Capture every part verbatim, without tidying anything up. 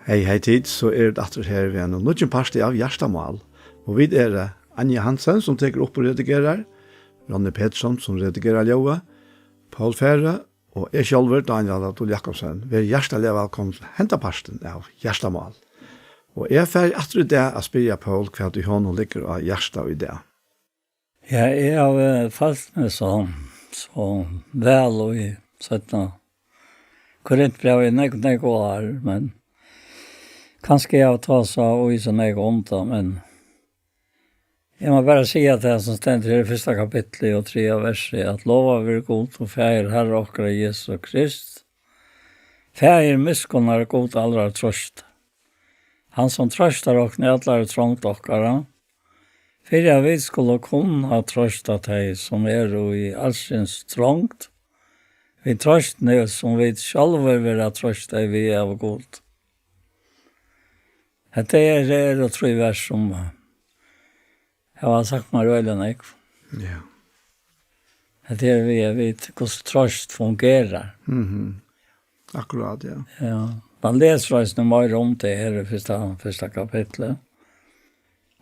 Hey, hey tit, so er tað aftur her við einum nýggjum parti av Hjartamál. Og vit eru Anja Hansen, sum tekur upp og redigerar, Ronny Petersson, sum redigerar ljóðið, Poul Færø og eg sjálvur, Dánjal á Dul Jakobsen. Ver hjartaliga vælkomin til henda partin av Hjartamál. Og eg fari aftur í dag at spyrja Poul, hvat ið honum liggur á hjarta í dag. Ja, eg havi følt meg so, so væl í seinna Korintbrævi í nógv, nógv ár, men kanska eg havi tosað í so nógv um tað, men eg má bara siga tað sum stendur her í fyrsta kapitli og triðja versi, at lovað veri Gud og Faðir Harra okkara Jesu Krist, Faðir miskunnar, Gud allrar trøstar. Hann, sum trøstar okkum í allari trongd okkara, fyri at vit skulu kunna trøsta tey, sum eru í alskyns trongd, við trøstini, sum vit sjálvir verða trøstað við av Gud. Hetta er, eru trý vers, sum hava sagt mær øgiliga nógv. Ja. Hetta er við, við hvussu trøst fungerar. Mhm. Akkurát, ja. Ja. Man lesur eisini meira um tað her í fyrsta, fyrsta kapitli.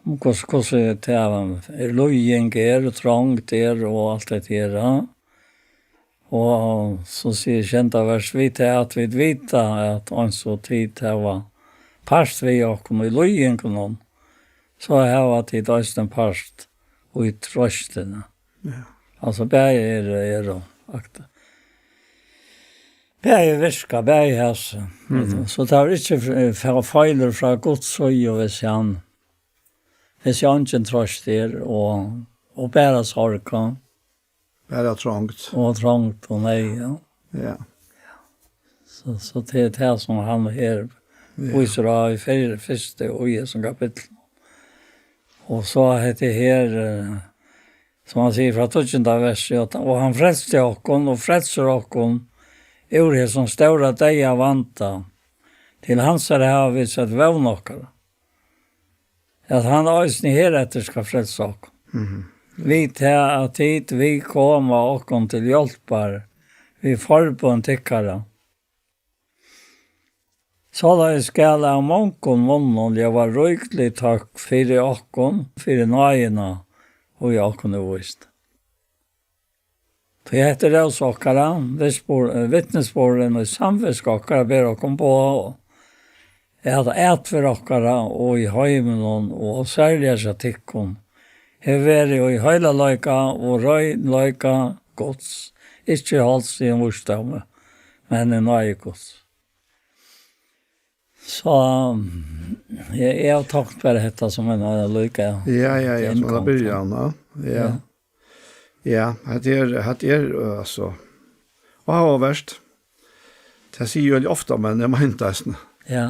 Um hvussu, hvussu tað er, líðing er, og trongd er, og alt hetta her, ja. Og so sigur sjeynda vers, við tað at vit vita, at eins og tit hava part við okkum í líðingunum, so hava tit eisini part í trøstini. Ja. Altso, bæði eru, eru akt-, bæði virka, bæði hesi. Mhm. So tað er ikki f-, f-, feilur frá Guds síðu, hvis hann, hvis eingin trøst er, og, og bara sorg, ja. Bara trongd. Og trongd og neyð, ja. Ja. So, so tað er tað sum hann her Ja. vísir á í fyr-, fyrsta og í hesum kapitli. Og so hetta her, eh, sum hann sigur frá tíggjunda versi, at, og hann frelsti okkum og frelsir okkum úr hesum stóra deyðavanda. Til hansara hava vit sett vón okkara, at hann eisini hereftir skal frelsa okkum. Mhm. Við tað, at tit viðkoma okkum til hjálpar við forbøn tykkara. Soleiðis skal av mongum munnum ljóða ríklig tøkk fyri okkum, fyri náðina, ið okkum er víst. Tí hetta er rós okkara, vitnisburð-, vitnisburðurin í samvitsku okkara ber okkum boð, at atferð okkara og í heiminum og serliga hjá tykkum, hevur verið í heilagleika og reinleika Guds, ikki í holdsligum vísdómi, men í náði Guds. So, eg, eg havi tókt bara hetta sum ein, ein líka Ja, ja, ja, so innkoma. Tað byrjar hann, ja. Ja. Ja. Ja, hetta er, hetta er, uh, altso, áhugavert. Tað sigi eg jo ofta, men eg meini tað eisini. Ja.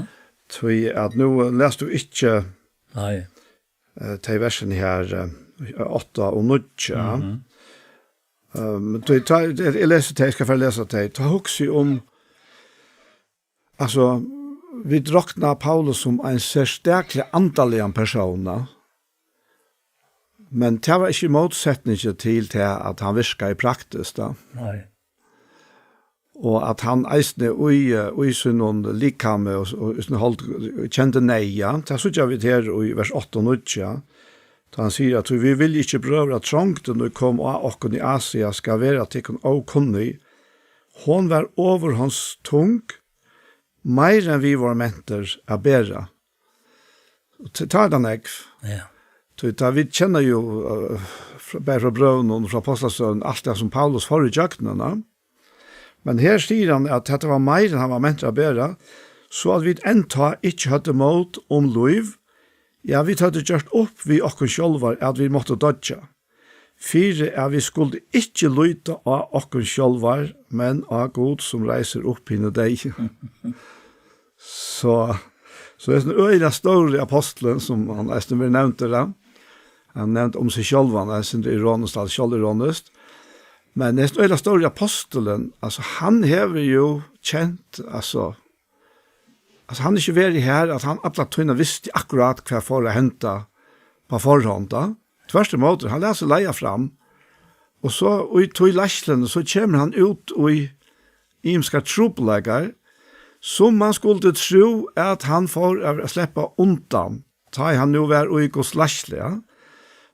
Tí at nú, eh, lesi tú ikki Nei. eh, tey versini her, eh, átta og níggju, ja. Mhm. Ehm, tí tá, eg, eg lesi tey, eg skal fara at lesa tey. Tá hugsi eg um, altso, vit rokna Paulus sum ein serstakliga andaligan persón, ja. Men tað var ikki í mótsetningi til tað, at hann virkaði praktiskt, ja. Nei. Og at hann eisini í, eh, í sínum likami og, og í sínum hold kendi neyð, ja. Tað síggja vit her í vers átta og níggju, ja. Tá hann sigur, at: "Tí vit vilja ikki, brøður, at trongdin, ið kom á okkum í Asia, skal vera tykkum ókunnig. Hon var ovurhonds tung, meira enn vit vóru mentir at bera." Og t-, tá er tað nógv. Ja. Tí tá vit kenna jo, eh, fr-, bæði frá brøvunum og frá Apostlasøguni, alt tað sum Paulus fór ígjøgnum, ja. Men her sigur hann, at hetta var meir enn hann var mentur at bera, so at vit enntá ikki høvdu mót um lív, ja, vit høvdu gjørt upp við okkum sjálvar, at vit máttu doyggja, fyri at vit skuldu ikki líta á okkum sjálvar, men á Gud, sum reisir upp hini deyðu. So, so hesin øgiliga stóri apostulin, sum hann eisini verður nevndur, ja. Hann nevndi um seg sjálvan, tað er eitt sindur ironiskt, altso sjálvironiskt. Men hesin øgiliga stóri apostulin, altso, hann hevur jo kent, altso, altso, hann hevur ikki verið her, at hann alla tíðina visti akkurát hvat fór at henda á forhond, ja. Tvørturímóti, hann læt seg leiða fram. Og so í tí leiðsluni, so kemur hann út í ymiskar trupulleikar, Sum man skuldi trúð, at hann fór at sleppa undan, tá ið hann nú var í Guds leiðslu, ja.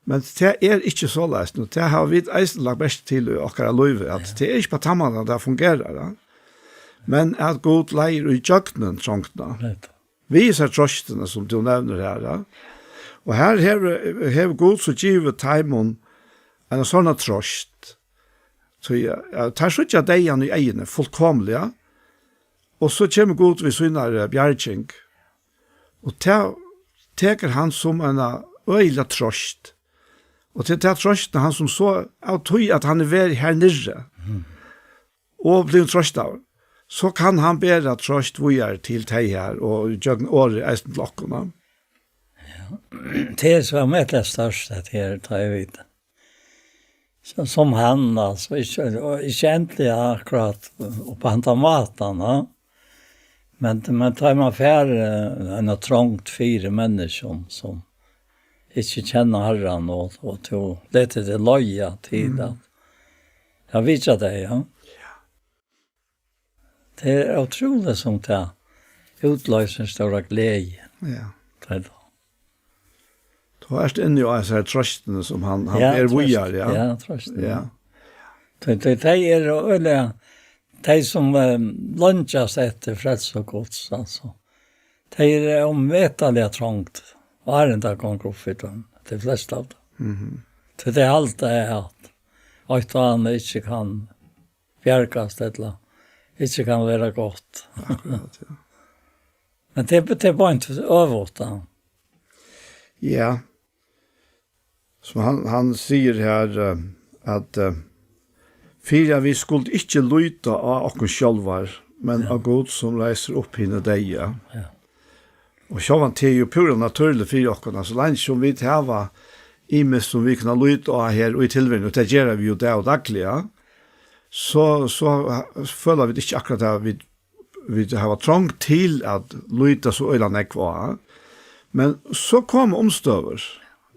Men tað er ikki soleiðis nú. Tað hava vit eisini lagt merki til í okkara lívi, at Ja. tað er ikki bara tann mátan, tað fungerar, ja. Men at Gud leiðir í gjøgnum trongdina. Nettupp. Við hesar trøstina, sum tú nevnir her, ja. Og her hevur, hevur Gud so givið teimum eina sånn trøst. So ja, ja, teir síggja deyðan í eyguni, fullkomliga. Og so kemur Gud við sínar, eh, bjarging. Og tað tekur hann sum eina øgiliga trøst. Og til tað trøstina hann sum so av tí at hann er verið her niðri. Mhm. Og blivin trøstaður. So kann hann bera trøst víðari til tey her og gjøgnum orðið eisini til okkum, ja. Tað er so ómetaliga stórt, at her, tá eg veit. So, sum hann, altso, ikki, og ikki endiliga akkurát upp á handan mátan, ja. Men, men tá man fær, eh, eina trongd fyri menniskjum, sum ikki kenna Harran, og, og tú letur teg leiða til Mm. at, ja, vitja tey, ja. Ja. Tað er ótrúligt, sum tað útloysir stóra gleði. Ja. Tað er tað. Tú ert inni á hesari trøstini, sum hann, hann Ja, er trøst. víðari, ja. Ja, trøst, ja. Ja. Tey, tey, tey eru øgiliga, tey sum, eh, leingjast eftir frelsu Guds, altso. Tey eru ómetaliga trongd, áðrenn tað gongur upp fyri teimum, tey flestu av teimum. Mhm. Tí tey halda at eitt og annað ikki kann bjargast, ella ikki kann vera gott. Akkurát, ja. Men tað er, tað er beint øvugt, ja. Ja. Sum hann, hann sigur her, eh, at, eh, fyri at vit skuldu ikki líta á okkum sjálvar, men Ja. á Gud sum reisir upp hini deyðu. Ja. Og sjálvandi tað er jú púra natúrligt fyri okkum, altso, leingi sum vit hava ymiskt sum vit kunnu líta á her í tilveruni, og tað gera vit jú dag og dagliga, so, so ha-, føla vit ikki akkurát at vit, vit hava trong til at líta so øgiliga nógv á. Men so koma umstøður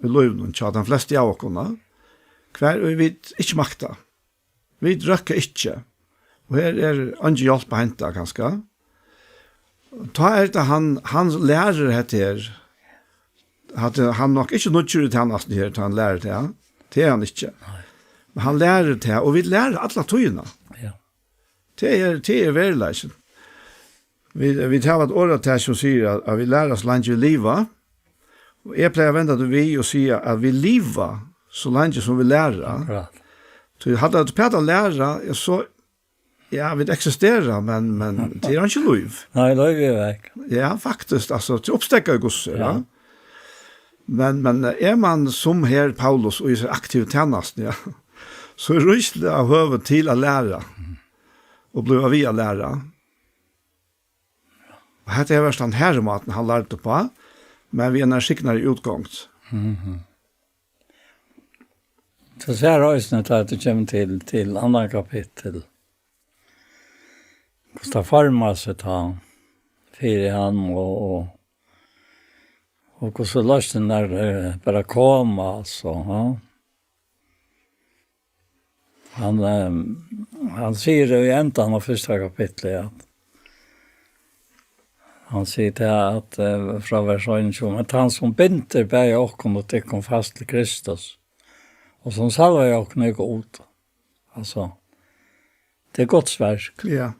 í lívinum hjá teimum flestu av okkum, hvar vit ikki makta. Vit røkka ikki. Og her er eingin hjálp at henta, kanska. Tá er tað hann, hann lærir hetta her. At hann nokk ikki nýggjur í tænastuni her, tá hann lærir tað. Tað er hann ikki. Nei. Men hann lærir tað, og vit læra alla tíðina. Ja. Tað er, tað er veruleikin. Vit, vit hava eitt orðatak sum sigur at, at vit læra so leingi vit liva. Og eg plagi at venda tað við og siga at vit liva so leingi sum vit læra. Akkurát. Tí hava vit bara lært, ja, so, ja, vit eksistera, men, men tað er ikki lív. Nei, lív er vekk. Ja, faktiskt, altso, til uppsteðga í Guds, ja. Ja. Men, men, eh, er man sum her Paulus og í sær aktiv tænast, ja, so er ríkiliga høvi til at læra og bliva við at læra. Og hetta hevur vært tann harði mátin, hann lærdi uppá, men við einari signari útgongd. Mhm. So sær eisini, tá tú kemur til, til annað kapittul, hvussu tað formar seg tá fyri hann, og, og, og hvussu loysnirnar, eh, bara koma, altso, ja. Hann, eh, hann sigur í endan av fyrsta kapitli, at hann sigur tað at, eh, frá vers einogtjúgu, at hann sum bindur bæði okkum og tykkum fast til Kristus, og sum salvaði okkum, er Gud. Altso, tað er Guds verk. Ja.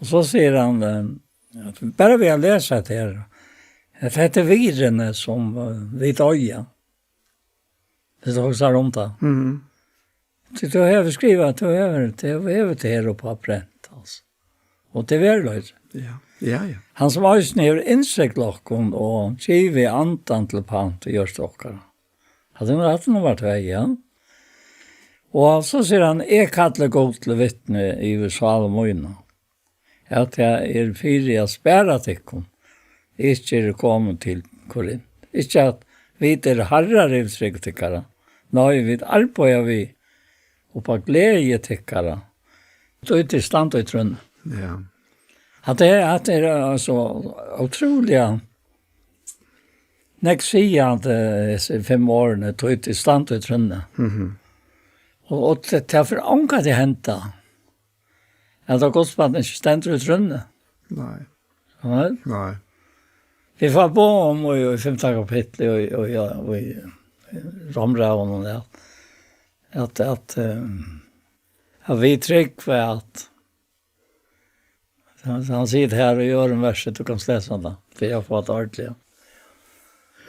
Og so sigur hann, eh, at bara við at lesa hetta her, at hetta er virðini sum, eh, vit eiga. Viss tú hugsar um tað. Mhm. Tí tú hevur skrivað, tú hevur, tú hevur tað her uppá prent, altso. Og tað er veruleiki. Ja, ja, ja. Hann sum eisini hevur innsiglað okkum og givið andan til pant í hjørtu okkara. Hatta er nú, hatta er nummar tvey, ja. Og so sigur hann, eg kalli Gud til vitni yvir sál mína, at tað er fyri at spara tykkum, eg ikki eri komin til Korint. Ikki at vit eru harrar yvir trúgv tykkara. Nei, vit arbeiða við upp á gleði tykkara. Tí tit standa í trúnni. Ja. At tað er, at tað er, altso, ótrúliga nógv sigandi, eh, hesi fimm orðini, tí tit standa í trúnni. Mhm. Og, og tað, tað fer ongantíð at henda, at Guds barn ikki stendur í trúnni. Nei. Nei. Nei. Vit fáa boð um í, í fimta kapitli og, og, ja, og í Rómbrævinum, ja. At, at, eh, at vit trúgva at, hann, hann sigur tað her í øðrum versi, tú kanst lesa tað, fyri at fáa tað ordiliga.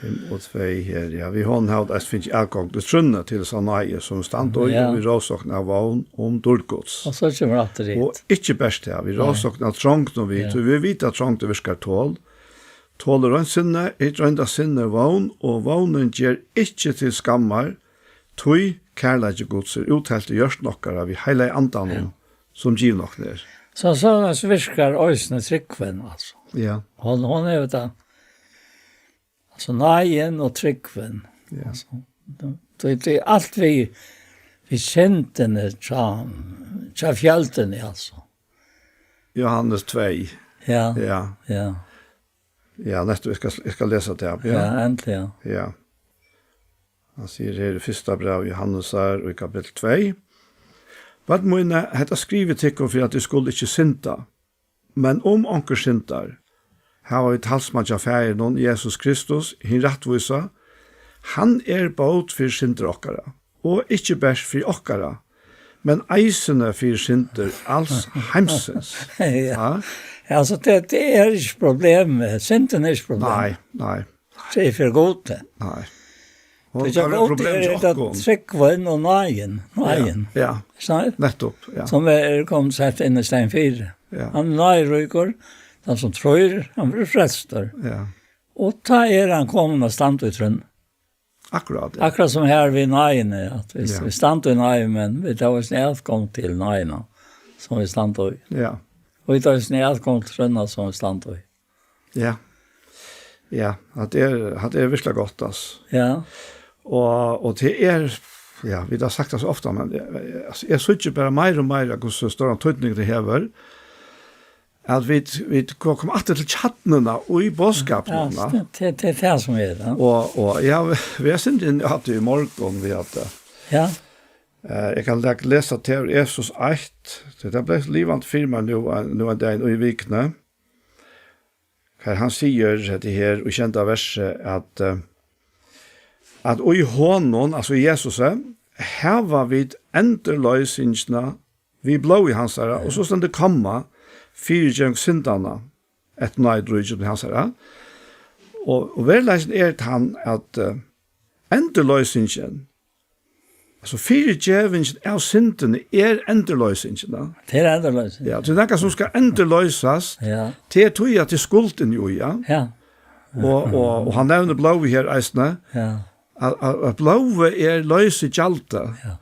Fimm og tvey her, ja. Við honum hava vit eisini fingið atgongd í trúnni til hesa náði, sum vit standa í, ja, og við rósokn av vón um dýrd Guds. Og so kemur aftur hit. Og ikki bert tað, við, nei, rósokn av trongdum við, ja, tí vit vita, at trongdin virkar tol. Tol er reint sinni, hitt reinda sinnið er vón, og vónin ger ikki til skammar, tí kærleiki Guds er útheltur í hjørtum okkara við heilaga andanum, ja, sum givin okkum er. So, so, so virkar eisini trúgvin, altso. Ja. Hon, hon er jo tað, altso, náðin og trúgvin. Ja. Altso, tað, tað, tað er alt við, við syndini, tja, tja fjøldini, altso. Jóhannes tvey. Ja. Ja. Ja. Ja, nettupp, eg skal, eg skal lesa tað, ja. Ja, endiliga. Ja. Hann sigur her í fyrsta brævi Jóhannesar, í kapittul tvey: Børn míni, hetta skrivi eg tykkum, fyri at tit skulu ikki synda. Men um onkur syndar, hava vit talsmann hjá Faðirinum, Jesus Kristus, hin rættvísa. Hann er bót fyri syndir okkara, og ikki bert fyri okkara, men eisini fyri syndir als heimsins. Ja. Ja. Ja, altso, tað, tað er ikki problem. Syndin er ikki problem. Nei, nei. Tað er fyri Gud. Nei. Hon kann vera problem hjá okkum. Tað er tað trúgvin og náðin. Náðin. Ja, ja. Ikki sant? Nettupp, ja. Sum er, er komin sett inn í staðin fyri. Ja. Hann er náðiríkur, tann sum trýr, hann verður frelstur. Ja. Og tá er hann komin at standa í trúnni. Akkurát, ja. Akkurát sum her við náðini, at vit, ja, vit standa í náði, men vit hava eisini atgongd til náðina, sum vit standa í. Ja. Og vit hava eisini atgongd til trúnna, sum vit standa í. Ja. Ja, at tað er, at tað er virkuliga gott, altso. Ja. Og, og tað er, ja, vit hava sagt tað so ofta, men, eh, altso, eg síggi bara meira og meira, hvussu stóran týdning tað hevur, at vit, vit ko-, koma aftur til kjarnuna í boðskapinum, ja, va? Tað, tað, tað er tað sum er, ja. Og, og, ja, vit, vit hava sett inn at í morgun, við at, eh, ja, eh, eg kann le-, lesa til Efesus eitt, tí tað bleiv livandi fyri mær nú, eh, nú ein dag í vikuni. Har hann sigur, hetta her, í sjeynda versi, at, eh, at í honum, altso í Jesusi, hava vit endurloysingina við blóði hansara, og so stendur komma, fyrigeving syndanna, eftir náðiríkinum hansara. Og, og veruleikin er tann, at, eh, endurloysingin, altso, fyrigevingin av syndini er endurloysingin, ja. Tað er endurloysing. Ja, tað er nakað sum skal endurloysast. Ja. Tað er tí at tað er skuldin jú, ja. Ja. Og, og, og hann nevnir blóðið her eisini. Ja. At, at, at blóðið er loysigjaldið. Ja.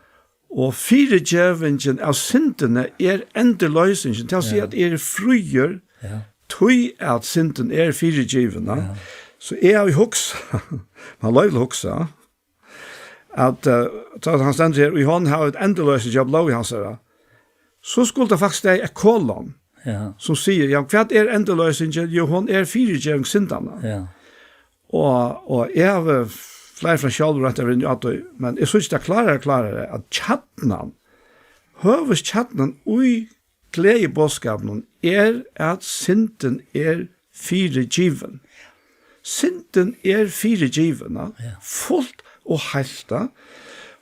Og fyrigevingin av syndini er endurloysingin. Tað vil siga, ja, at eg eri fríur, ja, tí at syndin er fyrigivin, ja. Ja. So eg havi hugsað, man loyvir at hugsa, at, eh, tá hann stendur her, og í honum hava vit endurloysing av blóði hansara, so skuldi tað faktiskt staðið eitt kolon, ja, sum sigur, ja, hvat er endurloysingin? Jú, hon er fyrigeving syndanna. Ja. Og, og eg havi fleiri ferð sjálvur roynt at vera inni á tí, men eg síggi tað klárari og klárari, at kjarnin, høvuðskjarnin í gleðiboðskapinum er, at syndin er fyrigivin. Syndin er fyrigivin, ja, fult og heilt, ja.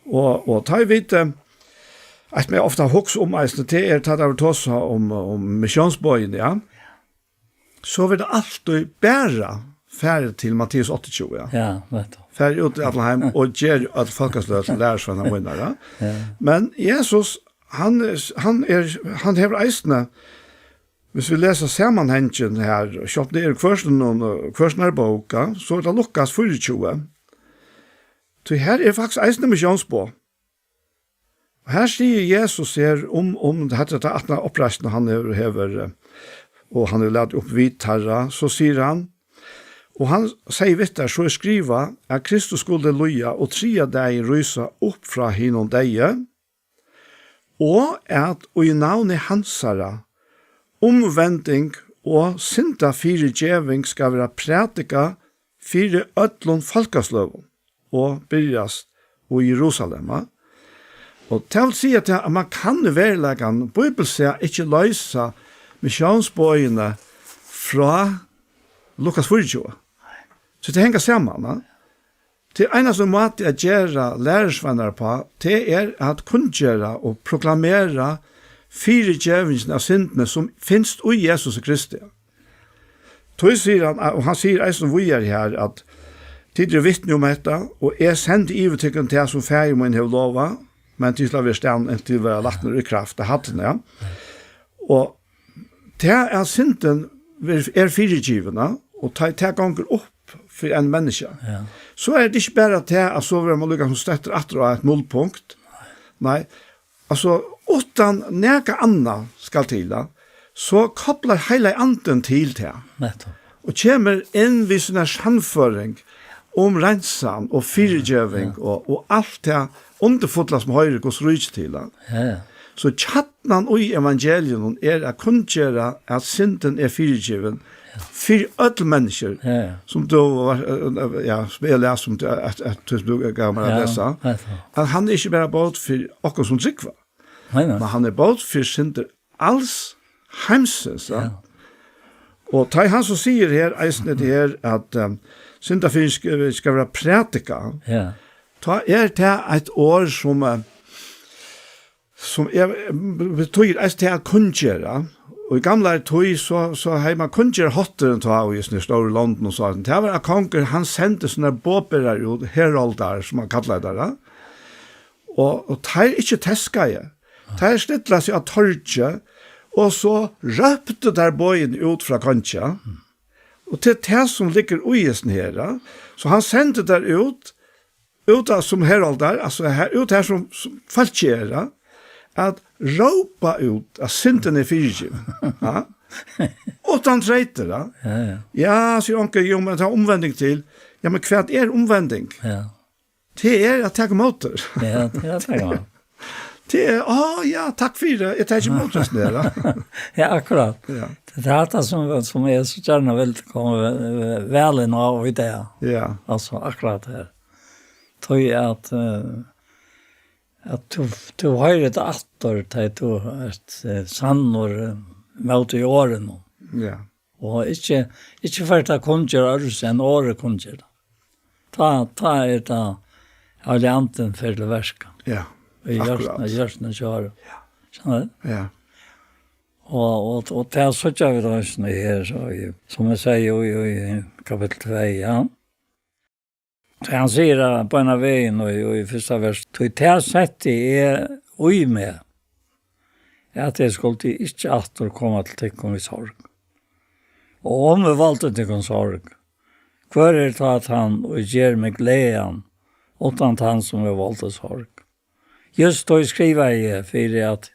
Og, og tá eg veit, eh, eitt sum eg ofta hugsi um eisini, tað er, tá tað verður tosað um, um missiónsboðini, ja. So verður tað altíð bara farið til Matteus áttaogtjúgu, ja. Ja, nettupp. Farið út í allan heim og gerið øll fólkasløg til lærisveinar mínar, ja. Ja. Men Jesus, hann er, hann er, hann hevur eisini, hvis vit lesa samanhangin her, sjálvt tað er í hvør sín, hvør sín bók, ja, so er tað Lukas fýraogtjúgu. Tí her er faktiskt eisini missiónsboð. Og her sigur Jesus her um, um hetta, hetta aftaná uppreisnina hann hevur, hevur, eh, og hann hevur latið upp vit teirra, so sigur hann, og hann sigur við teir, so er skrivað, at Kristus skuldi líða og triðja dagin rísa upp frá hinum deyðu, og at í navni hansara umvending og syndafyrigeving skal vera prædikað fyri øllum fólkasløgum og byrjast í Jerusalem. Og tað vil siga tað, at man kann í veruleikanum, bíbilsliga, ikki loysa missiónsboðini frá Lukas fýraogtjúgu. So tað hongur saman, va? Tað einasta máti at gera lærisveinar uppá, tað er at kunngera og proklamera fyrigevingina av syndini, sum finst í Jesusi Kristi. Tí sigur hann, og hann sigur eisini víðari her, at tit eru vitni um hetta, og eg sendi yvir tykkum tað, sum Faðir mín hevur lovað, men tit skulu vera staðin, inntil tit verða latnir í kraft av Harranum, ja. Og tað, at syndin ver-, er fyrigivin, og tá tað gongur upp fyri ein menniskja, Ja. so er tað ikki bara tað, at so verður mann líka sum støttur aftur á eitt nullpunkt. Nei, altso, uttan nakað annað skal til, ja, so koplar Heilagi Andin til tað. Nettupp. Og kemur inn við sína sannføring um reinsan og fyrigeving Ja. og, og alt tað undurfulla sum hoyrir Guds ríki til, ja. Ja, ja. So kjarnin í evangelium er at kunngera at syndin er fyrigivin fyri øll menniskju, Ja, ja. sum tú var, eh, eh, ja, sum eg las, sum tú, at, at, at tú gav mær at Ja, lesa, nettupp. at hann er ikki bara bót fyri okkum sum trúgva, Nei, nei. men hann er bót fyri syndir als heimsins, ja. Ja. Og tá er hann so sigur her, eisini hetta her, at, um, syndafyrging skal, skal vera prædikað. Ja. Tá er tað eitt orð sum, eh, sum er, betýðir eisini tað at kunngera. Og í gamlari tíð, so, so hevði mann kunngerðarháttin tá í hesum stóru londunum og so. Tað var at kongur, hann sendi sovorðnar boðberar út, heroldar, sum hann kallaði tað, ja. Og, og teir ikki teskaðu. Teir stillaðu seg á torgið, og so róptu teir boðini út frá kongi. Og tað er tað sum liggur í hesum her, ja. So hann sendi teir út, út av, sum heroldar, altso her, út her sum, sum fólkið er, ja, at rópa út at syndin er fyrigivin. Ja. Uttan treytir, ja. Ja, ja. Ja, sigur onkur, jú, men tað er umvending til. Ja, men hvat er umvending? Ja. Tað er at taka ímóti. Ja, tað er at taka ímóti. Tað er, á, ja, takk fyri, eg taki ímóti hesum her, ja. Ja, akkurát. Ja. Tað er hetta sum, sum eg so gjarna vil koma ve-, ve-, væl inn á í dag. Ja. Altso, akkurát her. Tí at, eh, at tú, tú hoyrir tað aftur, tá tú ert, eh, sannur, eh, móti orðinum. Ja. Og ikki, ikki fert at kunngera øðrvísi enn orðið kunngerð. Tá, tá er tað Heilagi Andin fer til verka. Ja, Í hjørtuni, akkurát. hjørtuni hjá honum. Ja. Skilur tú? Ja. Og, og, og tað síggja vit eisini her, so í, sum eg sigi í, í kapittul tvey, ja. So hann sigur, at beinanvegin í, í fyrsta vers, tí tað setti eg í meg, at eg skuldi ikki aftur koma til tykkum við sorg. Og um eg voldi tykkum sorg, hvør er tá tann, ið ger meg glaðan, uttan tann, sum eg voldi sorg? Júst tí skrivaði eg, fyri at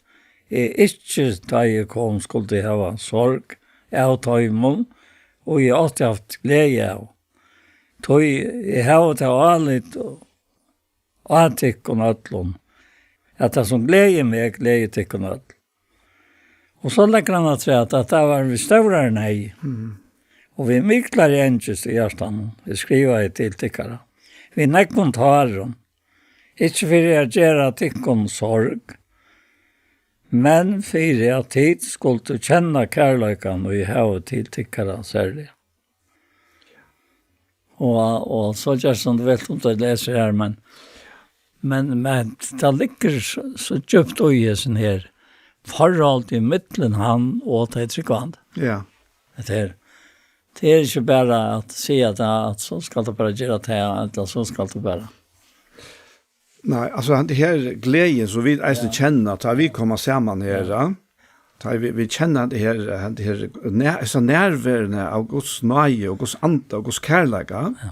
eg ikki, tá eg kom, skuldi hava sorg av teimum, og eg átti havt gleði av. Tí eg havi tað álit á tykkum øllum, at tað sum gleðir meg, gleðir tykkum øll. Og so leggur hann afturat, at tað var við stórari neyð, Mhm. og við miklari angist í hjartanum, eg skrivaði til tykkara, við nógvum tárum, ikki fyri at gera tykkum sorg, men fyri at tit skuldu kenna kærleikan, ið eg havi til tykkara serliga. Og, og so ger sum tú vilt, um tú lesur her, men, men, men tað liggur so, so djúpt í hesum her, forholdið millum hann og tey trúgvandi. Ja. Hetta her, tað er ikki bara at siga at, at so skalt tú bara gera tað, ella so skalt tú bara. Nei, altso, henda her gleðin, sum vit eisini Ja. kenna, tá vit koma saman her, Ja. ja. Tá vit, vit kenna henda her, henda her, nær-, hesa nærveruna av Guds náði og Guds anda og Guds kærleika. Ja.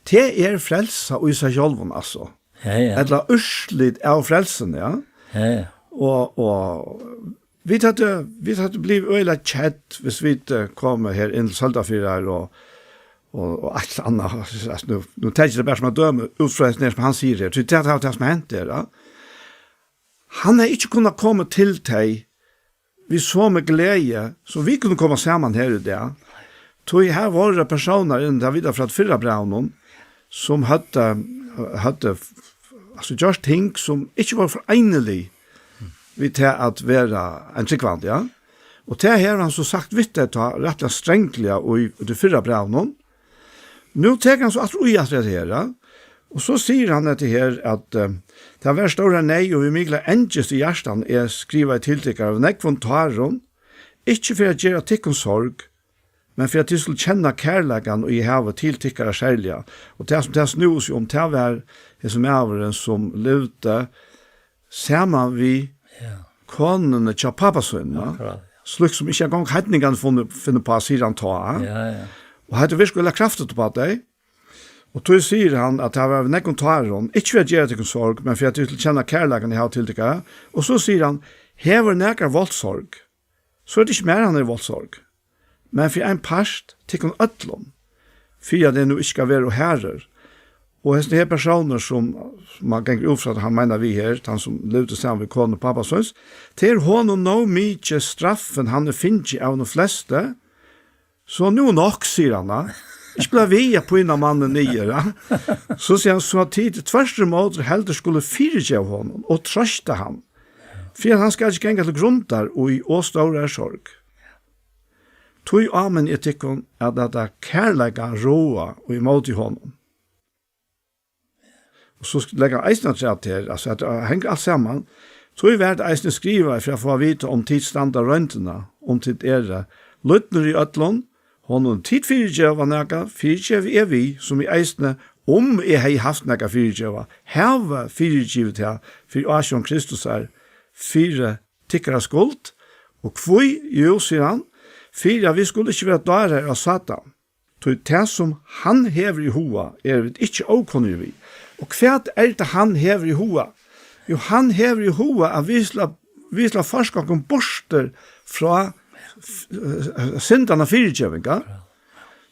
Tað er frelsa í seg sjálvum, altso. Ja, ja. Ella úrslit av frelsuni, ja. Ja, ja. Og, og vit høvdu, vit høvdu blivið øgiliga kedd, hvis vit, eh, komu her inn til Søldarfjarðar og, og, og alt annað. Altso, nú, nú taki eg tað bara sum eitt dømi, út frá hesum her, sum hann sigur her. So tað er tað, sum har hent er, ja. Hann hevði ikki kunnað koma til tey við somu gleði, sum vit kunnu koma saman her í dag. Tí har vóru persónar inni, tað vita vit frá fyrra brævinum, sum høvdu, høvdu, altso, gjørt ting, sum ikki vóru foreinilig við tað at vera ein trúgvandi, ja. Og tað hevur hann so sagt við tey tá, rættiliga strangliga í, í tí fyrra brævinum. Nú tekur hann so aftur í aftur hetta her, ja. Og so sigur hann hetta her, at, eh, "Tað var stóra neyð, og við mikla angist í hjartanum, eg skrivaði til tykkara við nógvum tárum, ikki fyri at gera tykkum sorg, men fyri at tit skulu kenna kærleikan, ið eg havi til tykkara serliga." Og tað sum tað snúði seg um, tað var hesin maðurin, sum livdi saman við Ja. konuni hjá pápa sínum, ja. Akkurát, ja. Slíkt sum ikki eingong heidningarnir funnu, finnu uppá, sigur hann tá. Ja, ja. Og hetta er virkuliga kraftigt uppá tey. Og tí sigur hann, at tað var við nógvum tárum, ikki fyri at gera tykkum sorg, men fyri at tit skulu kenna kærleikan, eg havi til tykkara. Og so sigur hann, "Hevur nakar volt sorg?" So er tað ikki mær, hann hevur volt sorg, men fyri ein part, tykkum øllum, fyri at eg nú ikki skal vera ov harður. Og hesin her persónur, sum, sum man gongur út frá, at hann meinar við her, hann sum livdi saman við konu pápa síns, tað er honum nóg mikið straffin, hann hevur fingið av honum flestu, so nú er nokk, sigur hann, ja. Ikki blíva við at pína mannin niður, ja. So sigur hann, so at tit tvørturímóti heldur skulu fyrigeva honum og trøsta hann, fyri at hann skal ikki ganga til grundar í ov stórari sorg. Tí áminni eg tykkum at lata kærleika ráða í móti honum. Og so sk-, leggur hann eisini afturat her, altso, at tað hongur alt saman. Tí var tað eisini skrivað fyri at fáa at vita, um tit standa royndina, um tit eru lýdnir í øllum, honum tit fyrigeva nakað, fyrigevi eg við, sum eg eisini, um eg hevði havt nakað at fyrigeva, havi fyrigivið tað fyri ásjón Kristusar, fyri tykkara skuld. Og hví? Jú, sigur hann, fyri at vit skulu ikki vera dárar av Satan. Tí tað, sum hann hevur í huga, eru vit ikki ókunnir við. Og hvat er tað, hann hevur í huga? Jú, hann hevur í huga, at vit skulu, vit skulu forska okkum burtur frá f-, f-, syndanna fyrigeving, ja?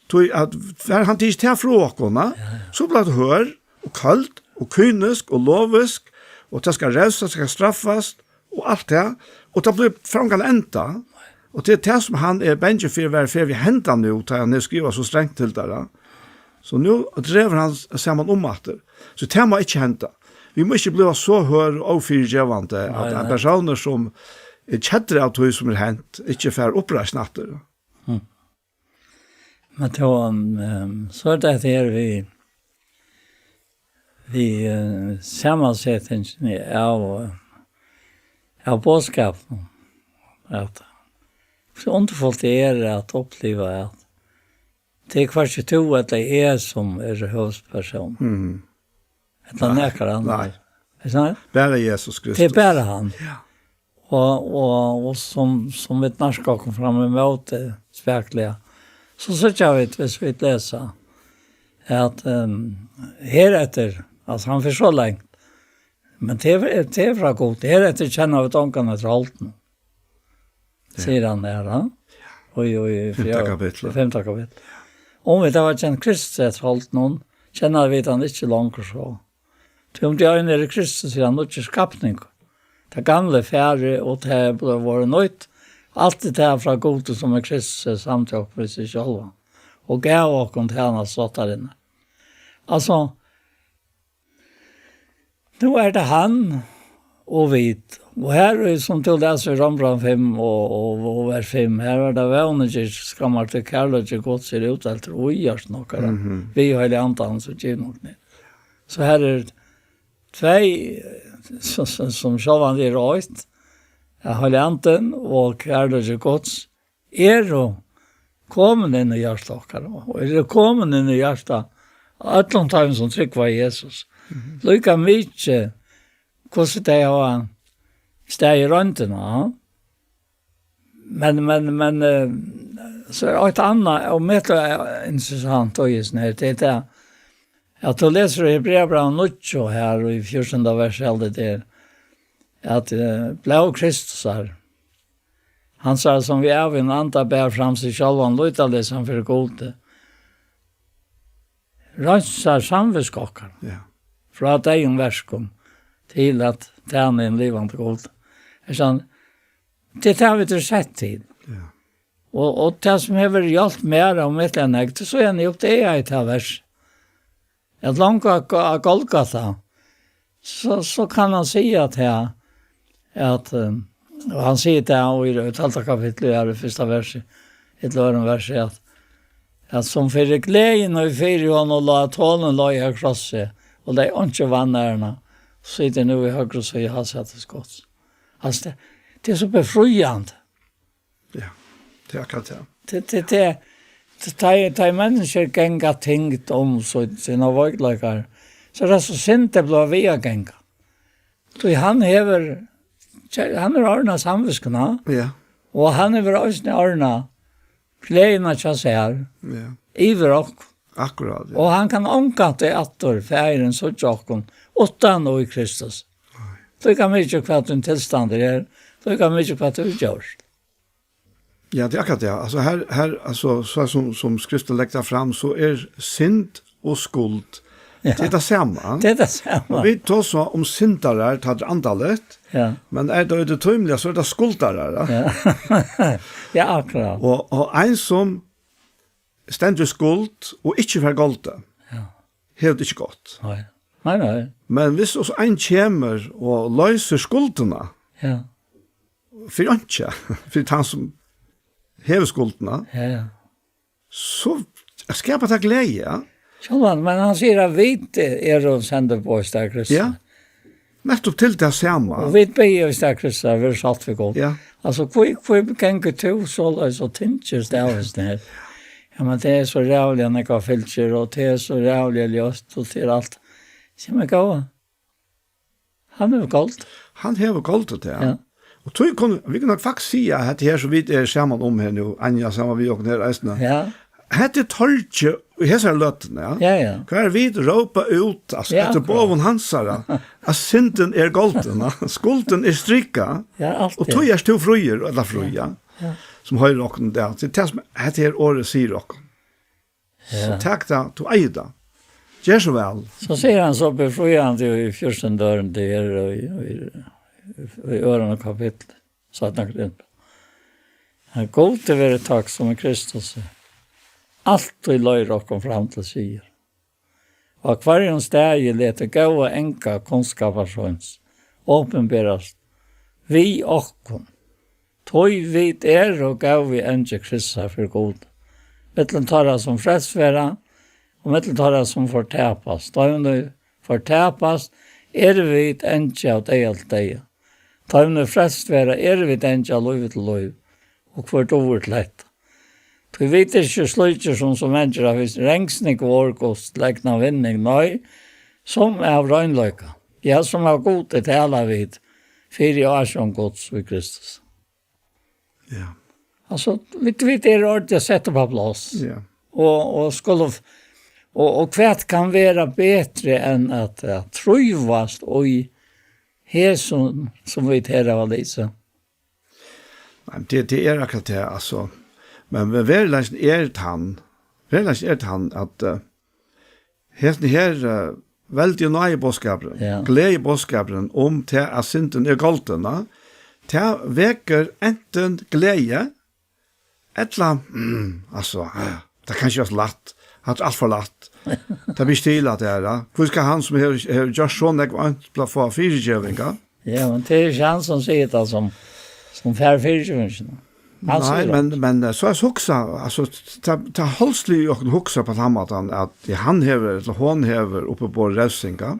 Tí at fær hann tikið tað frá okkum, ja, ja, so blívur tað hørð og køld og kynisk og lovisk, og tað skal revsast, tað skal straffast, og alt tað, og tað blívur framgan enda. Og tað er tað, sum hann er bangin fyri, hvat fer at henda nú, tá hann hevur skrivað so strangt til teirra. So nú dregur hann saman um aftur. So tað má ikki henda. Vit mugu ikki blíva so hørð og ófyrigevandi, at, nei, ein persónur, sum er keddur av tí, sum er hent, ikki fær uppreisn aftur. Hm. Men tó, ehm, so er tað her við, við, eh, samansetingini av, eh, av boðskapinum. At so undurfult er at uppliva at tað er hvørki tú ella eg sum er høvuðspersón. Mhm. Ella nakar annar. Nei. Er tað? Bara Jesus Kristus. Tað er bara hann. Ja. Og, og, og sum, sum vit nærka okkum fram ímóti spakuliga, so síggja vit, hvis vit lesa, at, ehm, hereftir, altso, hann fer so langt, men tað er, tað er frá Gud, hereftir kenna vit ongan eftir holdinum, ja, sigur hann her, ha? Og í, og í fimta fjør-, kapitli. Fimta kapitli. Um vit hava kent Kristus eftir holdinum, kenna vit hann ikki longur so. Tí um tað eina er Kristus, er hann nýggjur skapningur. Tað gamla er farið, og tað er blivið, vorðið nýtt. Alt er tað frá Gudi, sum er Kristus, er samd við okkum við seg sjálvan, og gav okkum til hann at slátta inn. Altso, nú er tað hann og vit. Og her, sum tú lesur í Rómbrævinum fimm og, og, og vers fimm, her er tað vónin ger skammar, tí kærleiki Guds er útdeilt í hjarta okkara, mhm, við Heilaga Andanum, sum givin okkum er. So her er tvey, sum, sum, sum sjálvandi er eitt, at Heilagi Andin og kærleiki Guds eru komin inn í hjarta okkara, og eru komin inn í hjarta á øllum teimum, sum trúgva á Jesus. Mhm. Líka mikið, hvussu tey hava staðið royndina, ja. Men, men, men, eh, so er eitt annað, og mær er interessant, og just nú, tað er tað, at tú lesur í Hebreabrævinum níggju her, og í fjúrtanda vers, alt tað har, at, eh, blóð Kristusar, hann sær, sum við avgivnum anda ber fram seg sjálvan lýtaleysan fyri Gudi, reinsar samvitsku okkara, ja, frá deyðum verkum til at tæna hinum livandi Gudi. Er sann, tað er tað, vit eru sett til. Ja. Og, og tað, sum hevur hjálpt mær og mær til at nekta, so er nú, tað er eitt av vers. At langa á Golgata, so, so kann hann siga at her, at, eh, Og hann sigur tað, og í tólvta kapitli, her í fyrsta versi, í øðrum versi, at, at sum fyri gleðina og fyri honum lá, at honum lá á krossi, og legði einki vanæruna, situr nú í høgru síðu hásætis Guds. Altso, tað, tað er so befriandi. Ja, tað er akkurát tað. Tað, tað, tað, tað, tá, tá menniskjur ganga tyngd um so, sínar veikleikar, so er tað so synd, tað blívur við at ganga. Tí hann hevur, hann hevur ordnað samvitskuna, Ja, og hann hevur eisini ordnað gleðina hjá sær, ja. Yvir okkum. Akkurát, ja. Og hann kann ongantíð aftur, Faðirin, síggja okkum uttan í Kristus. Nei. Líka mikið hvat tín tilstandur er, líka mikið hvat tú hevur gjørt. Ja, tað er akkurát tað. Altso, her, her, altso, so sum, sum Skriftin leggur tað fram, so er synd og skuld, Ja. tað er tað sama. Tað er tað sama. Og vit tosa um syndarar, tá tað er andaligt, Ja. men er tað í tí tímiliga, so er tað skuldarar, ja. Ja. Ja, akkurát. Og, og ein sum stendur í skuld og ikki fær goldið, Ja. hevur tað ikki gott. Nei. Nei, nei. Men viss so ein kemur og loysir skuldina, Ja. fyri einki, fyri tann sum hevur skuldina, Ja, ja. so skapar tað gleði, ja. Sjálvandi, men hann sigur at vit eru sendiboð í stað Kristi. Ja. Nettupp til tað sama. Og vit biðja í stað Kristi, at vera salt við Gud. Ja. Altso, hví, hví gongur tú soleiðis og tyngist av hesum her? Ja, men tað er so ræðuliga nógv av fylgir, og tað er so ræðuliga ljótt, og tað er alt. Sigi, men góða, Hann hevur goldið. Hann hevur goldið tað, ja. Ja. Og tí kunnu, vit kunnu nokk faktiskt siga, at hetta her, sum vit eru saman um her nú, Anja saman við okkum her eisini, Ja. hetta er torgið í hesari løtuni, ja. Ja, ja. Hvar vit rópa út, altso, Ja, eftir akkurát. boðum hansara, at syndin er goldin, ja. Skuldin er strikað, Ja, alt og er. tí ert tú fríur, ella frí, ja. Ja. Sum hoyrir okkum í dag. Tað er tað sum hetta her orðið sigur okkum. So Ja. tak tað, tú eigur tað. Ger so væl. So sigur hann so befriandi í fjúrtanda ørinum, tað er í, í, í, í øðrum kapitli, sætta Korint. At Gudi verið takk, sum í Kristus altíð leiðir okkum fram til sigur. Og á hvørjum staði letur góða anga kunnskaparsins opinberast við okkum. Tí vit eru góði angi Krists fyri Gud, millum teirra, sum frelst verða, og millum teirra, sum fortapast. Teimum, ið fortapast, eru vit angi av deyða til deyða. Teimum, ið frelst verða, eru vit angi av lívi til lív, og hvør dugir til hetta? Tí vit eru ikki slíkir, sum, sum mangir av rengsni vórs til egnan vinning, nei, sum av reinleika, ja, sum av Gudi tala vit fyri ásjón Guds í Kristus. Ja. Altso, vit, vit eru ordiliga sett upp á pláss. Ja. Og, og skulu f-, og, og hvat kann vera betri enn at, at trívast í hesum, sum vit her hava lisið? Nei, men tað, tað er akkurát tað, altso. Men, men veruleikin er tann, veruleikin er tann, at, eh, hesin her, eh, veldigi náðiboðskapurin, Ja. gleðiboðskapurin um tað, at syndin er goldin, ja, tað vekur antin gleði, ella, mm, altso, eh, tað kann ikki vera so lætt. Hatta er alt for lætt. Tað ber ikki til at gera. Hví skal hann, sum hevur, hevur gjørt so nógv ónt, fáa fyrigeving? Ja, men tað er ikki hann, sum sigur tað, sum, sum fær fyrigevingina. Hann Nei, sigur men, tað. men, eh, so er hugsa, altso, tað, tað holdsliga í okkum hugsa á tann mátan, at, ja, hann hevur, ella hon hevur uppiborið revsingar.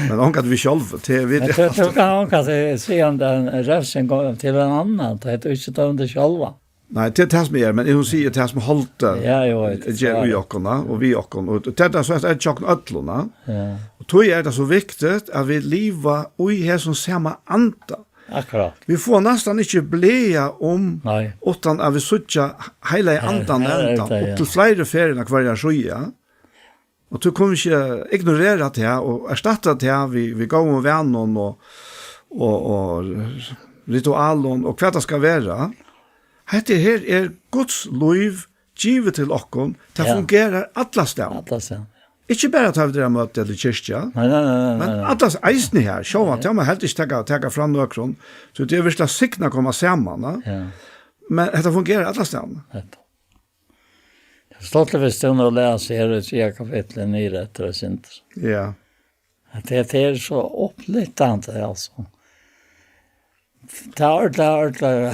Men ongantíð vit sjálv, tað er vit Men tú, tú kanst ongantíð siga, um tað er ein revsing til ein annan, tað er tú ikki dømdur sjálvan. Nei, tað er tað sum er, men eg vil siga, tað sum heldur Ja, eg veit, ger so er í okkum, og við okkum, og tað er so, at tað er hjá okkum øllum, ja. Ja. Og tí er tað so viktigt, at vit liva í hesum sama anda. Akkurát. Vit fáa næstan ikki blæ um, Nei. uttan at vit síggja heilaga Nei, andan her er enda tað, upp ja. til fleiri ferðir á hvørja síðu. Og tú kunnu ikki ignorera tað og erstatta tað við, við góðum vanum og, og, og ritualum og hvat tað skal vera. Hetta her er Guds lív givið til okkum. Tað Ja. fungerar allastaðni. Allastaðni. Ikki bara tá vit eru á møti ella í kirkju. Nei, nei, nei, nei, Men nei, nei. allas eisini her, sjálvandi, tað má heldur ikki taka, taka fram nøkrum. So tað er virkiligt at signa koma saman, ja. Ja. Men hetta fungerar allastaðni. Hetta. Tað er stuttligt, viss tú nú lesur her í triðja kapitli niður eftir eitt sindur. Ja. At tað, tað er so upplyftandi, altso. tað er ordiliga, ordiliga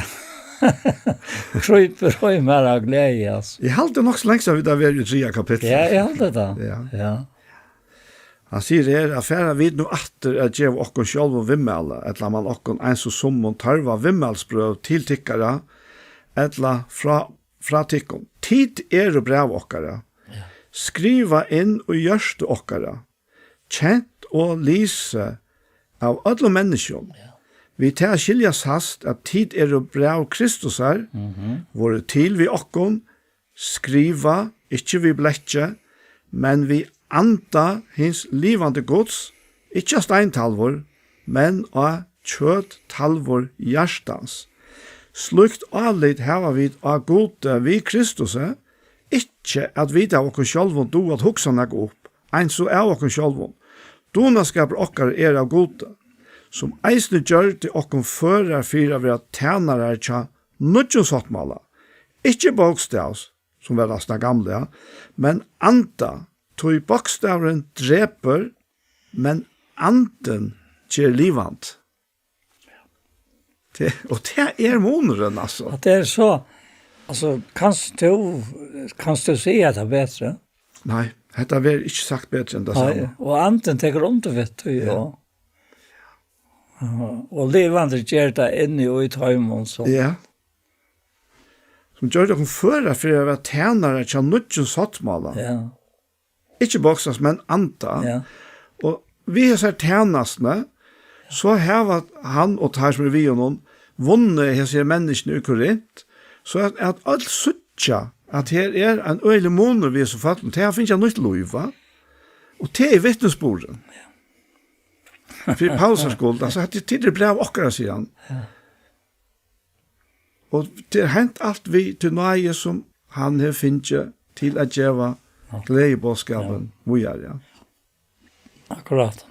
krýpur í mær av gleði, altso. Eg haldi nokk so langt, at vit hava verið í triðja kapitli. Ja, eg haldi tað. Ja. Ja. Hann sigur her, at fara vit nú aftur at geva okkum sjálvum viðmæli, ella man okkum eins og summum tørva viðmælsbrøv til tykkara, ella frá, frá tykkum. Tit eru bræv okkara, ja, skrivað inn í hjørtu okkara, kent og lisið av øllum menniskjum. Ja. Við tað at skilja sæst, at tit eru bræv Kristusar, mhm, vóru til við okkum, skrivað, ikki við blekki, men við anda hins livandi Guds, ikki á steintalvur, men á kjøttalvur hjartans. Slíkt álit hava vit á Gudi við Kristusi, ikki at vit av okkum sjálvum duga at hugsa nakað upp, eins og av okkum sjálvum. Dugnaskapur okkara er av Gudi, sum eisini gjørdi okkum førar fyri at vera tænarar hjá nýggjum sáttmála, ikki bókstavs, sum var tann gamli, ja, men anda, tí bókstavurin drepur, men andin ger livandi. Tað, og tað er munurin, altso. At tað er so, altso, kanst tú, kanst tú siga tað betri? Nei, hetta verður ikki sagt betri enn tað sama. Nei, og andin tekur undir við tí, ja, og, og livandi ger tað inni í teimum, so. Ja. Sum gjørdi okkum førar fyri at vera tænarar hjá nýggjum sáttmála. Ja. Ikki bókstavs, men anda. Ja. Og við hesar tænastuni, so hava hann og teir, sum eru við honum, vunnið hesi her menniskjuni í Korint, so at, at øll síggja, at her er ein øgiligur munur við hesum fólkum. Tey hava fingið nýtt lív, va? Og tað er vitnisburðurin. Ja. Fyri Paulusar skuld, altso, at tit eru bræv okkara, sigur hann. Ja. Og tað er hent alt við tí náði, sum hann hevur fingið til at geva, ja, gleðiboðskapin, ja, víðari, ja. Akkurát.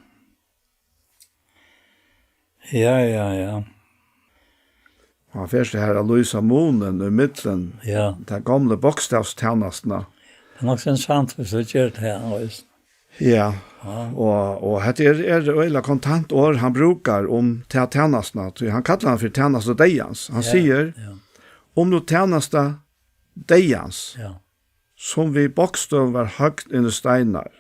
Ja, ja, ja. Og hann fer so her at lýsa munin í millum, ja, ta gomlu bókstavstænastuna. Tað er nokk so interessant, viss tú ger tað, ja, veitst. Ja. Ja. Og, og hetta er, er øgiliga kontant orð, hann brúkar um ta tænastuna, tí hann kallar hana fyri tænastu deyðans. Hann, ja, sigur, ja, um nú tænasta deyðans, ja, sum við bókstøvum var høgd inn í steinar.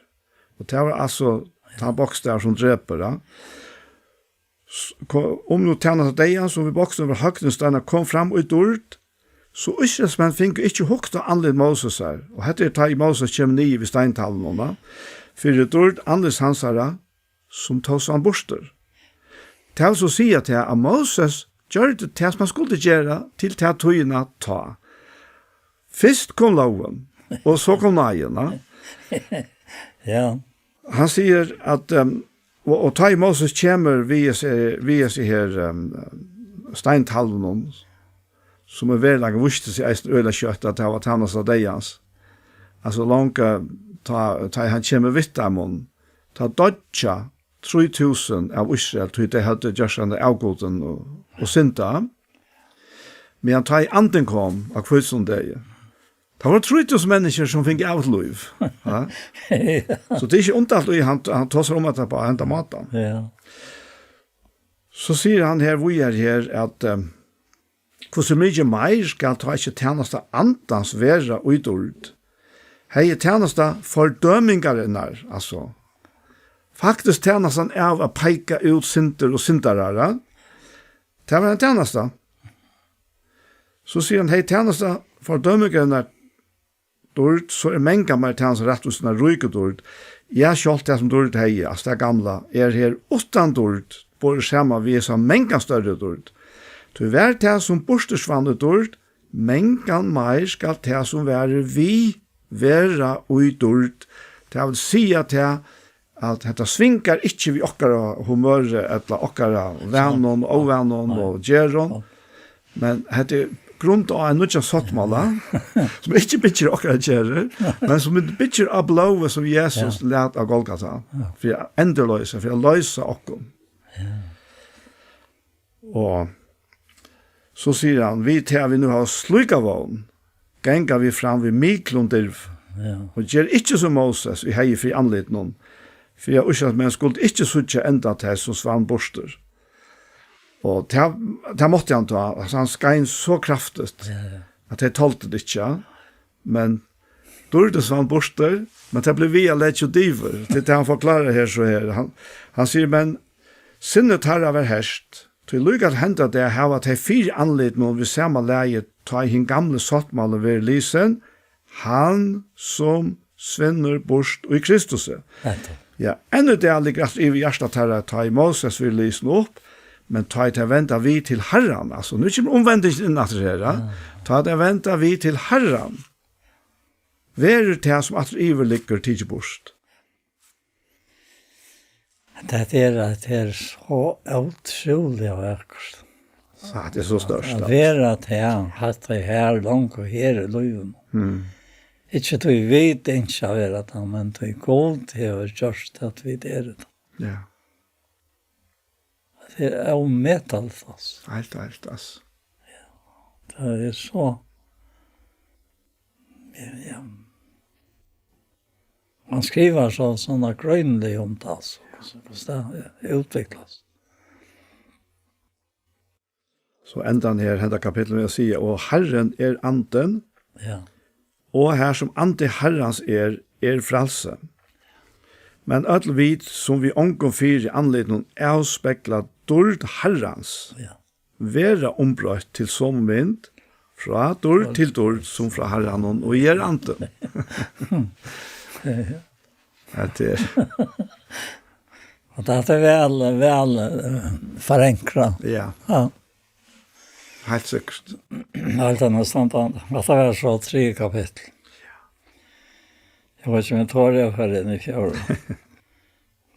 Og tað var altso, ja, tann bókstavur sum drepur, ja. S-, ko-, um nú tænasta deyðans, sum við bókstøvum var høgd inn í steinar, kom fram í dýrd, so Ísraelsmenn fingu ikki hugt á andlit Mósesar, og hetta er tá ið Móses kemur niður við steintalvuna, fyri dýrd andlits hansara, sum tó svann burtur. Tað vil so siga tað, at Móses gjørdi tað, sum hann skuldi gera, til ta tíðina tá. Fyrst kom lógin, og so kom náðin, ja. Ja. Hann sigur at, ehm, og, og tá ið Móses kemur við hesi, við hesi her, ehm, steintalvunum, sum í veruleikanum vísti seg eisini øgiliga skjótt at tað var tænasta deyðans. Altso, longu tá, tá ið hann kemur við teimum, tá doyggja trý túsund av Ísrael, tí tey høvdu gjørt seg undir avgudin og, og syndað. Men tá ið andin kom á hvítusunnudeginum, tá vóru trý túsund menniskjur, sum fingu ævigt lív. Ja. Ja. So tað er ikki undarligt, at hann, hann tosar um tað á hendan mátan. Ja. So sigur hann her víðari her, at, eh, hvussu mikið meir skal tá ikki tænasta andans vera í dýrd? Hevði tænasta fordømingarinnar, altso, faktiskt tænastan av at peika út syndir og syndarar, tað var ein tænasta. So sigur hann, hevði tænasta fordømingarinnar dýrd, so er mangan meir tænasta rættvísinnar ríku dýrd. Ja, sjálvt tað, sum dýrd hevði, altso tað gamla, er her uttan dýrd, borið saman við hesa mangan størri dýrd. Tí var tað, sum burtursvann í dýrd, mangan meir skal tað, sum varir við, vera í dýrd. Tað vil siga tað, at hetta svingar ikki við okkara humøri ella okkara vanum og óvanum og gerðum. Nei. Men hetta er grundað á ein nýggjan sáttmála, sum ikki byggir á okkara gerðir, men sum byggir á blóðið, sum Jesus, ja, læt á Golgata, ja, fyri at endurloysa, fyri at loysa okkum. Ja. Og so sigur hann, við tað at vit nú hava slíka vón, ganga vit fram við miklum dirvi, ja, og gera ikki sum Móses, ið hevði fyri andlitinum, fyri at Ísraelsmenn skuldu ikki síggja enda tess, sum svann burtur. Og tað, tað mátti hann tá, altso, hann skein so kraftigt, Ja, ja. at tey toldu tað ikki, ja. Men dýrdin svann burtur, men tað bleiv við at leggja út yvir. Tað er tað, hann forklárar her, so her. Hann, hann sigur, men sinni teirra var hert, tí líka at henda tað hava tey fyri andlitinum við sama lagi, tá ið hin gamli sáttmáli verður lisin, hann sum svinnur burt í Kristusi. Nettupp. Ja, enn í dag liggur aftur yvir hjarta teirra, tá ið Moses verður lisin upp, men tá ið tey venda við til Harran, altso, nú kemur umvendingin inn aftur her, ja. Ja. Tá ið tey venda við til Harran, verður tað, sum aftur yvir liggur, tikið burt. Tað er, at tað er so ótrúliga vakurt. Ja, tað er so stórt, At altso. vera til, at tað er her, langt og her í lívinum. Mm. Ikki tí vit ynskja at vera tað, men tí Gud hevur gjørt at vit eru tað. Ja. Tað er ómetaligt, altso. Heilt, heilt, altso. Tað er so, ja, ja. Hann skrivar so, so greiniliga um tað, altso, hvussu, hvussu tað útviklast. So endar hann her, henda kapittul, við at siga, "Og Harrin er andin, Ja. og har sum andi Harrans er, er frælsi. Men øll vit, sum við ongum fyri andlitinum avspegla dýrd Harrans, Ja. verða umbroytt til somu mynd, frá dýrd til dýrd, sum frá Harranum, og er andin." Hetta er Og tað er væl, væl, eh, forankrað. Ja. Ja. Heilt sikkurt. Heilt annað standandi. Hetta var so triðja kapittul. Eg veit ikki, um eg tori at fara inn í fjórða.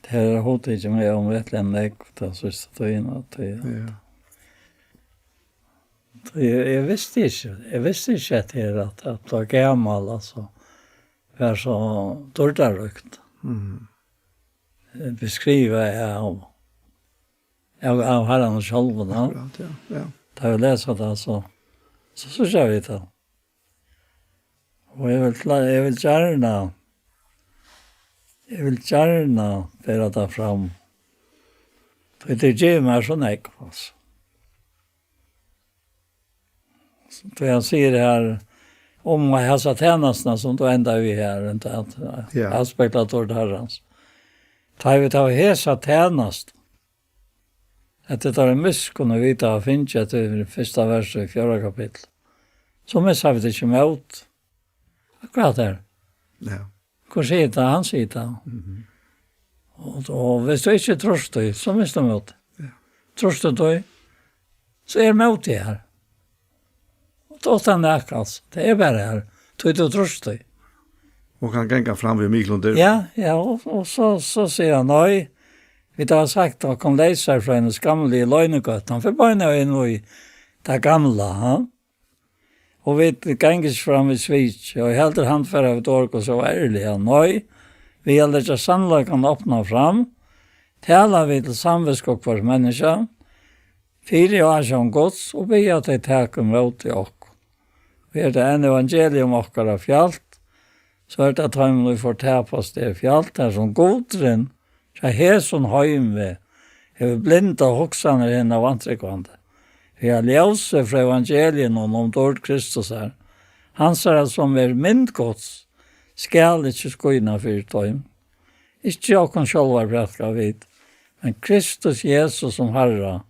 Tað er hugtikið meg ómetaliga nógv, tað síðsta tíðina, at tað Ja. Eg, eg visti ikki, eg visti ikki, at tað er at, at blíva gamal, altso, var so dýrdarríkt. Mhm. Eh, beskrivað av, av, av Harranum sjálvum, ja. Akkurát, ja, ja. Tá vit lesa tað, so, so síggja vit tað. Og eg vil, eg vil gjarna, eg vil gjarna bera tað fram. Tí tað gevur mær so nógv, altso. Tí hann sigur her, um hesa tænastuna, sum tú endar við her, at Ja. avspegla dýrd Harrans. Tá vit hava hesa tænastu, at tað er miskunn, vit hava fingið, at tað er fyrsta vers í fjórða kapitli, so missa vit ikki mót. Akkurát her. Ja. Hvør sigur tað? Hann sigur tað. Mhm. Og, og viss tú ikki trýrt tí, so missir tú mót. Ja. Trýrt tú tí, so er mótið her. Og tó stannar nakað, altso. Tað er bara her. Tí tú trýrt tí. Og kann ganga fram við miklum dýrd. Ja, ja, og, og so, so sigur hann, nei, vit hava sagt, at kom leysar frá hini skamligu loynigøtu. Hann fer beinanvegin í tað gamla, ha? Og vit ganga ikki fram við svik, og heldur handfara vit orð, og so ærliga. Nei, við at leggja sannleikan opnan fram, tala vit til samvitsku hvørs menniskja, fyri ásjón Guds, og biðja tey taka ímóti okkum. Og er tað enn evangelium okkara fjalt, so er tað teimum, ið fortapast er fjalt, har sum gudurin hjá hesum heimi hevur blindað hugsanir hinna vantrúgvandi, fyri at ljósið frá evangeliinum um dýrd Kristusar, hansara, sum er mynd Guds, skal ikki skína fyri teimum. Ikki okkum sjálvar prædika vit, men Kristus Jesus sum Harra,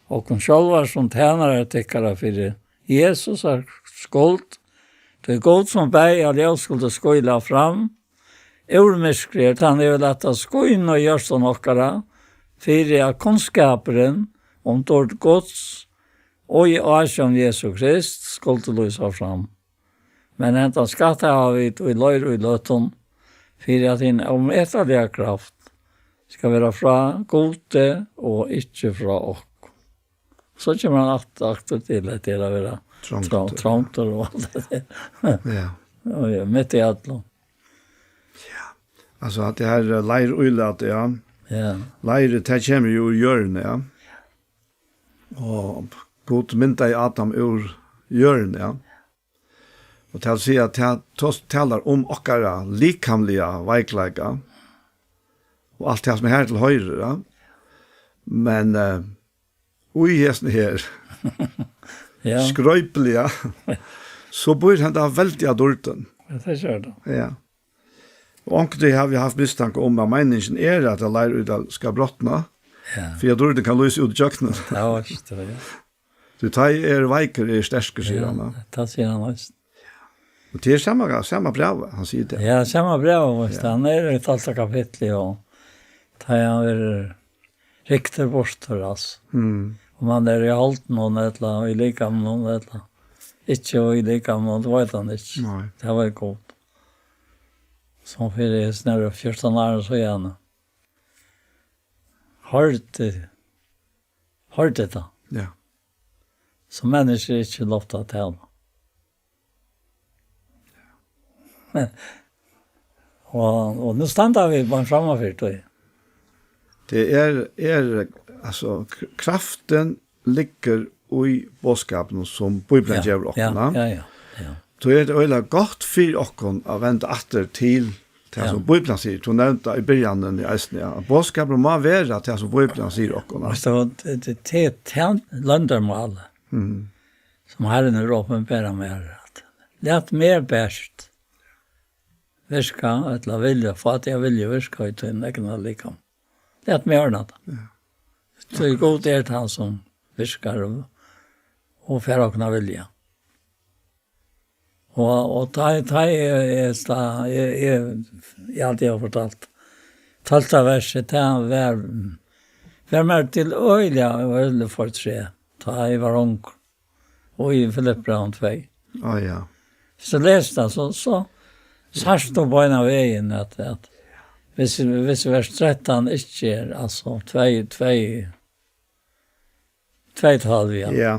okkum sjálvar sum tænarar tykkara fyri Jesusar skuld, tí Gud, sum bað, at ljós skuldi skína fram úr myrkri, er tann, ið hevur latið skína í hjørtum okkara, fyri at kunnskapurin um dýrd Guds og í ásjón Jesu Krist skuldi lýsa fram. Men hendan skatt hava vit í leir í løtum, fyri at hin ómetaliga kraft skal vera frá Gudi og ikki frá okkum. So kemur hann aftur, aftur til, at tað er at vera Trongdur. Trong-, trongdur og alt tað har. Ja. Og ja, mitt í øllum. Ja. Altso, at tað her, eh, leir ílat, ja. Ja. Leir, tað kemur jú úr jørðini, ja. Og Gud myndaði Adam úr jørðini, ja. Og tað vil siga, at tað tos-, talar um okkara likamliga veikleika og alt tað, sum her til hoyrir, ja. Men, eh, í hesum her, ja, skroypiliga, so býr henda veldiga dýrdin. Ja, tað er tað. Ja. Og onkuntíð havi eg havt mistanke um, at meiningin er, at tað leir út, at skal brotna, ja, fyri at dýrdin kann lýsa út ígjøgnum. Ja, veitst tú, ja. Tí tá eg eri veikur, eri eg sterkur, sigur, ja, hann, ja. Tað sigur hann eisini. Og tað er sama, sama bræv, hann sigur tað. Ja, sama bræv, veitst tú, ja, hann er í tólvta kapitli, og tá er hann verður ryktur burtur, altso. Mm. Um hann er í holdinum, ella í likaminum, ella ikki í likaminum, tað veit hann ikki. Nei. Tað veit Gud. Sum fyri hesum her fjúrtan árum síðani. Hoyrdi, hoyrdi tað. Ja. Sum menniskjur ikki láttu at tala. Og, og nú standa vit bara framman fyri tí. Tað er, er, altso, k-, kraftin liggur í boðskapinum, sum Bíblian, ja, gevur okkum, ja, ja, ja, ja. Tí er tað øgiliga gott fyri okkum at venda aftur til tað, ja, sum Bíblian sigur. Tú nevndi tað í byrjanini eisini, ja. Boðskapurin má vera tað, sum Bíblian sigur okkum, ja. Veitst tú, tað, tað, tað er tað loyndarmálið, mhm, sum Harrin hevur opinberað mær, at lat meg bert virka, ella vilja, fá teg at vilja virka í tínum egna likami. Lat meg ordna tað. Ja. Tí Gud er tann, sum virkar og, og fær okkum at vilja. Og, og tá, tá eg, eg, sta-, eg, eg, eg haldi, eg havi fortalt, tólvta versið, tað var, var mær til øgiliga, øgiliga fortreð, tá eg var ungur. Og í Filippibrævinum tvey. Á, ja. Viss tú lesur tað, so, so sært tú beinanvegin at, at viss, viss vers trettan ikki er, altso, tvey, tvey, tvey tólv, ja. Ja.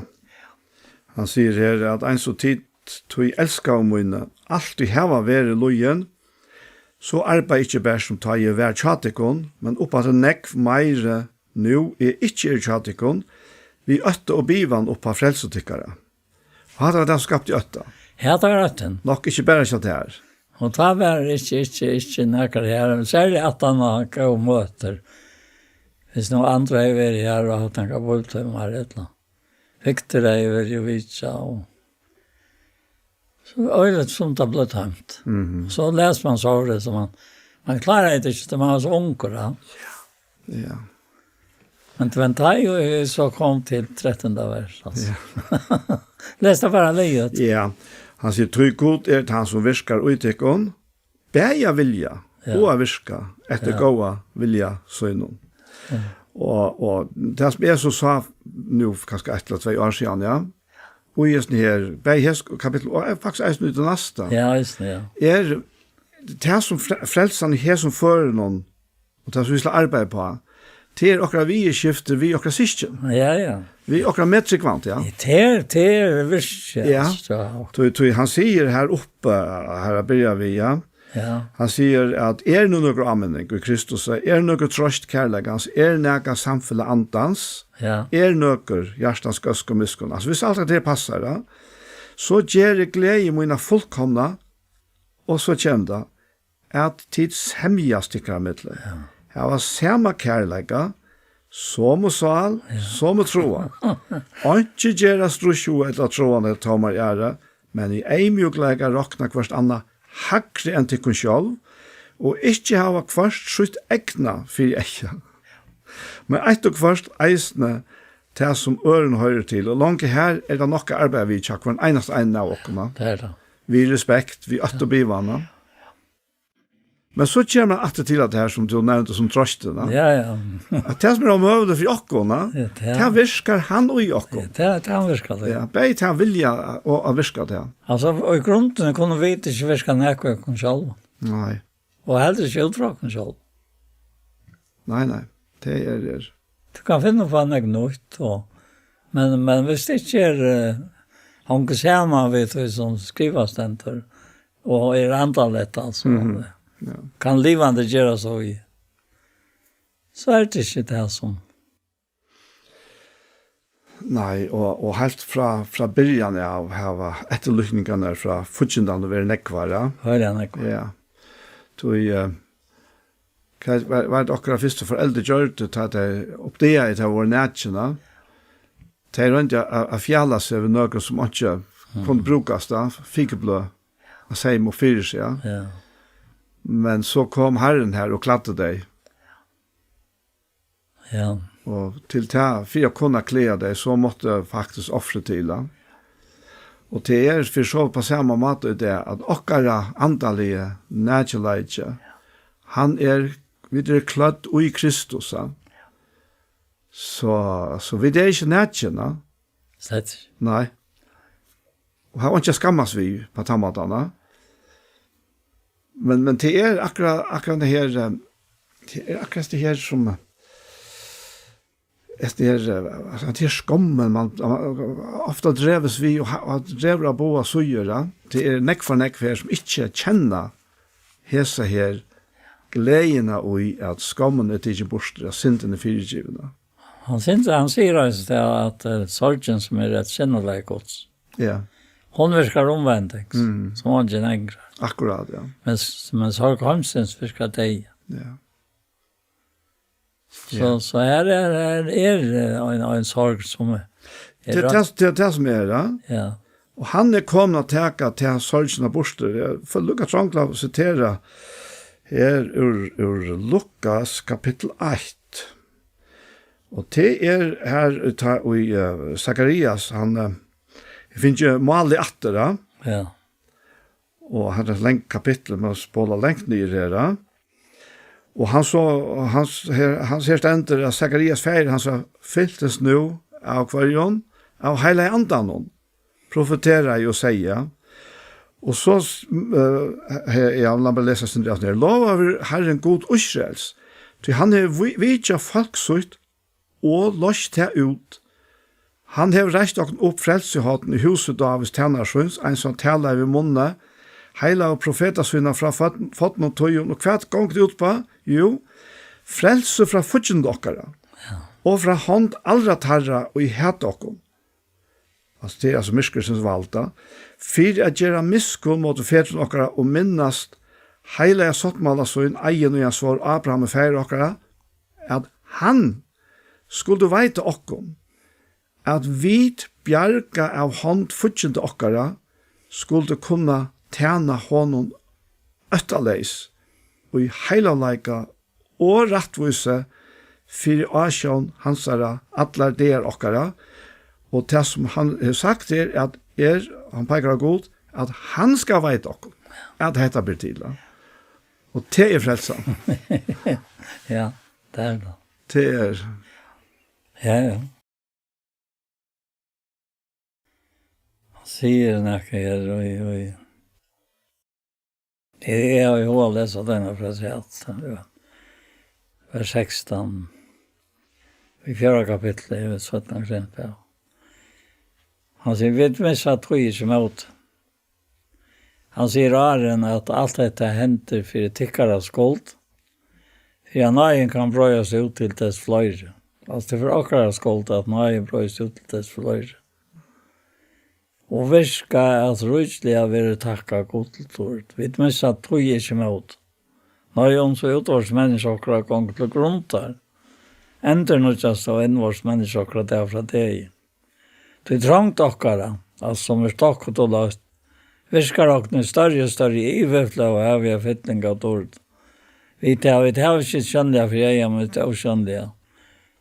Hann sigur her, at eins og tit, tí elskaðu míni, altíð hava verið lýðin, so arbeiði ikki bert, sum tá eg var hjá tykkum, men uppaftur nógv meiri, nú eg ikki eri hjá tykkum, við ótta og bivan upp á frelsu tykkara. Og hatta var tað, sum skapti ótta. Hatta var óttin. Nokk ikki bara hjá tær. Og tá var ikki, ikki, ikki nakar her, men serliga aftan á góðar møtir. Viss nú André hevði verið her og havt nakrar bíbliutímar, ella Victor hevði verið og vitjað, og so øgiliga sum tað bleiv tómt. Mhm. So las man sovorðið, sum man, man kláraði tað ikki, tá man var so ungur, ja. Ja. Men, men tá eg so kom til trettanda vers, altso. Ja. Les tað bara liðugt. Ja. Hann sigur, tí Gud er tann, sum virkar í tykkum, bæði at vilja, ja, og at virka eftir, ja, góða vilja sínum. Ja. Og, og tað, sum eg so sá nú, kanska eitt ella tvey ár síðan, ja, og í hesum her, bæði hesi kapittul, og er faktiskt eisini í tí næsta, ja, eisini, ja, er tað, sum fre-, frelsan í hesum førinum, og tað, sum vit skulu arbeiða uppá, tað er okkara viðurskifti við okkara systkin. Ja, ja. Við okkara medtrúgvandi, ja. Tað er, tað er virkið, ja, altso. Tí, tí hann sigur her uppi, her at byrja við, ja. Ja. Hann sigur at er nú nøkur áminning í Kristus, er nøkur troyst kærleikans, er nakað samfelag andans, ja, er nøkur hjartans góðsk og miskunn. Altso, viss alt hetta her passar, ja, so ger eg gleði mína fullkomna, og so kemur tað, at tit semjast tykkara millum. Ja. Hava sama kærleika, somu sál, ja, somu tráan. Einki gera stríðshug ella tráan ella tómar æru, men í eyðmjúkleika rokna hvørt annað hægri enn tykkum sjálv, og ikki hava hvørt sítt egna fyri eyga, men eitt og hvørt eisini tað, sum øðrum hoyrir til. Og longu her er tað nokk at arbeiða við hjá hvørjum einasta einum av okkum, ja. Tað er tað. Við respekt, við ótta og bivan, ja. Men so kemur hann aftur til at tað her, sum tú nevndi, sum troystin, ja. Ja, ja. At tað, sum er ómøguligt fyri okkum, ja, ja, tað, tað virkar hann í okkum. Ja, tað, tað hann virkar, tað. Ja, bæði tað vilja og at virka tað. Altso, og í grundini kunnu vit ikki virka nakað í okkum sjálvum. Nei. Og heldur ikki út frá okkum sjálvum. Nei, nei. Tað er, er. Tú kanst finna uppá nakað nýtt, og, men, men viss tað ikki er, eh, hongur saman við tí, sum skrivað stendur, og er andaligt, altso, mhm, ja, kann livandi gerast í, so er tað ikki tað, sum. Nei, og, og heilt frá, frá byrjan av hava eftirlíkingarnar frá fíggindanum verið nógvar, ja. Øgiliga nógvar. Ja. Tí, eh, hvat, hvat, hvat okkara fyrstu foreldur gjørdu, tá tey uppdagaðu, at tey vóru nakin, ja? Tey royndu at, at fjala seg við nøkrum sum ikki kundu brúkast, tá, fíkubløð at seyma upp fyri seg, ja. Ja. Men so kom Harrin har og klæddi tey. Ja. Og til tað, fyri at kunna klæða tey, so mátti faktiskt ofrið til, ja. Og tað er fyri so á sama máta í dag, at okkara andaligi nakjuleiki, hann er, vit eru klødd í Kristus, ja. So, so vit eru ikki nakin, ja. Slett ikki. Nei. Og hava einki at skammast við, á tann mátan, ja. Men, men tað er akkurát, akkurát tað her, eh, tað er akkurát tað her sum, eh, hetta her, eh, altso, tað er skammin, man, man ofta drivur við og ha-, og drivur á báðar síður, ja. Tað er nógv for nógv her sum ikki kenna hesa her gleðina í, at skammin er tikin burtur, at syndin er fyrigivin. Hann sigur, hann sigur eisini tað, at, eh, sorgin, sum er eitt sinnalag Guds, ja, hon virkar umvending, mm, sum eingin angrar. Akkurát, ja. Men s-, men sorg heimsins virkar deyða. Ja. So, ja, so her er, her er, eh, ein, ein sorg sum er, er tað, tað, tað, tað sum er, ja. Ja. Og hann er komin at taka ta sorgina burtur. Eg føli líka trong til at sitera her úr, úr Lukas kapittul eitt. Og tað er her, tá í, eh, Sakarias, hann, eh, hevur fingið málið aftur, ja. Ja. Og hann er langt kapittul, men spola langt niður her, ja. Og hann so, og hann s-, her, hann her stendur, at Sakarias faðir, hann so fyltist nú av hvørjum? Av Heilaga Andanum, profeteraði og segði. Og so s-, eh, her, ja, lat meg lesa eitt sindur aftur her. Lovaður veri Harrin Gud Ísraels, tí hann hevur vi-, vitjað fólk sítt og loyst tað út. Hann hevur reist okkum upp frelsuhorn í húsi Dávids tænara síns, ein sum talar við munni heilagu profetar sínar frá fod-, fodnum tíðum. Og hvat gongur tað út uppá? Jú, frelsu frá fíggindi okkara, ja, og frá hond allra teirra, ið hata okkum. Altso, tað er altso myrkursins valda. Fyri at gera miskunn móti fedrum okkara og minnast heilaga sáttmála sín, eið, ið hann svor Abrahami, faðir okkara, at hann skuldi veita okkum, at vit, bjargað av hond fíggindi okkara, skuldu kunna tæna honum óttaleys í heilagleika og rættvísi fyri ásjón hansara allar dagar okkara. Og tað, sum hann hevur sagt, er, at er, hann peikar á Gud, at hann skal veita okkum, at hetta ber til, ja. Og tað er frelsan. Ja, tað er tað. Tað er. Ja, ja. Hann sigur nakað her, og, og, eg, eg havi hug at lesa tað her frá seg alt, ja. Vers sekstan. Í fjórða kapitli, eg veit, syttan og sjeyndan, ja. Hann sigur: "Vit missa tíð ikki mótið." Hann sigur áðrenn, at alt hetta hendir fyri tykkara skuld, fyri at náðin kann breiðast út til tess fleiri. Altso, tað er fyri okkara skuld, at náðin breiðist út til tess fleiri. Og virka, at ríkiliga verður takkað Gud til dýrd. Vit missa tíð ikki mótið. Nei, um so útvortis menniskja okkara gongur til grundar, endurnýggjast av innvortis menniskja okkara dag frá degi. Tí trongd okkara, altso, sum er stokkut og løtt, virkar okkum í størri og størri yvirflóð av havi av fylling av dýrd. Vit hava, vit hava ikki hitt sjónliga fyri eyga, men hitt ósjónliga.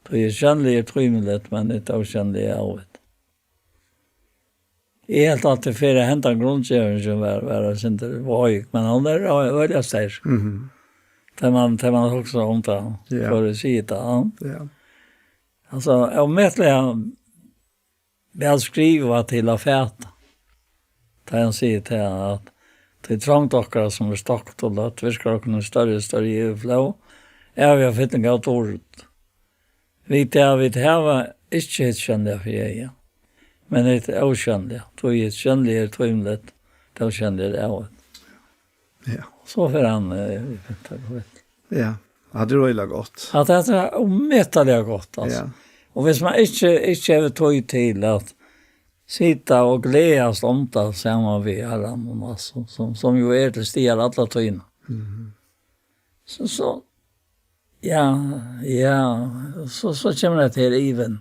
Tí hitt sjónliga er tímiligt, men hitt ósjónliga er ævigt. Eg helt altíð fyrr, at hendan grundgevingin var, var eitt sindur veik, men hon er ø-, øgiliga sterk. Mhm. Tá man, tá man hugsar um tað, ja, før eg sigi tað, ja. Ja. Altso, ómetaliga væl skrivað til at fata. Tá hann sigur til at tí trongd okkara, sum er stokkut og løtt, virkar okkum í størri og størri yvirflóð, av havi av fylling av dýrd. Vit, ja, vit hava ikki hitt sjónliga fyri eyga, men hitt ósjónliga. Tí hitt sjónliga er tímiligt, tað ósjónliga er ævigt. Ja. So fer hann, eh, í fimta kapitli. Ja, ja, tað er øgiliga gott. Ja, tað er ómetaliga gott, altso. Ja. Og viss man ikki, ikki hevur tíð til at sita og gleðast um tað saman við Harranum, altso, sum, sum jú er til staðar alla tíðina. Mhm. So, so, ja, ja, so, so kemur hetta her ivin.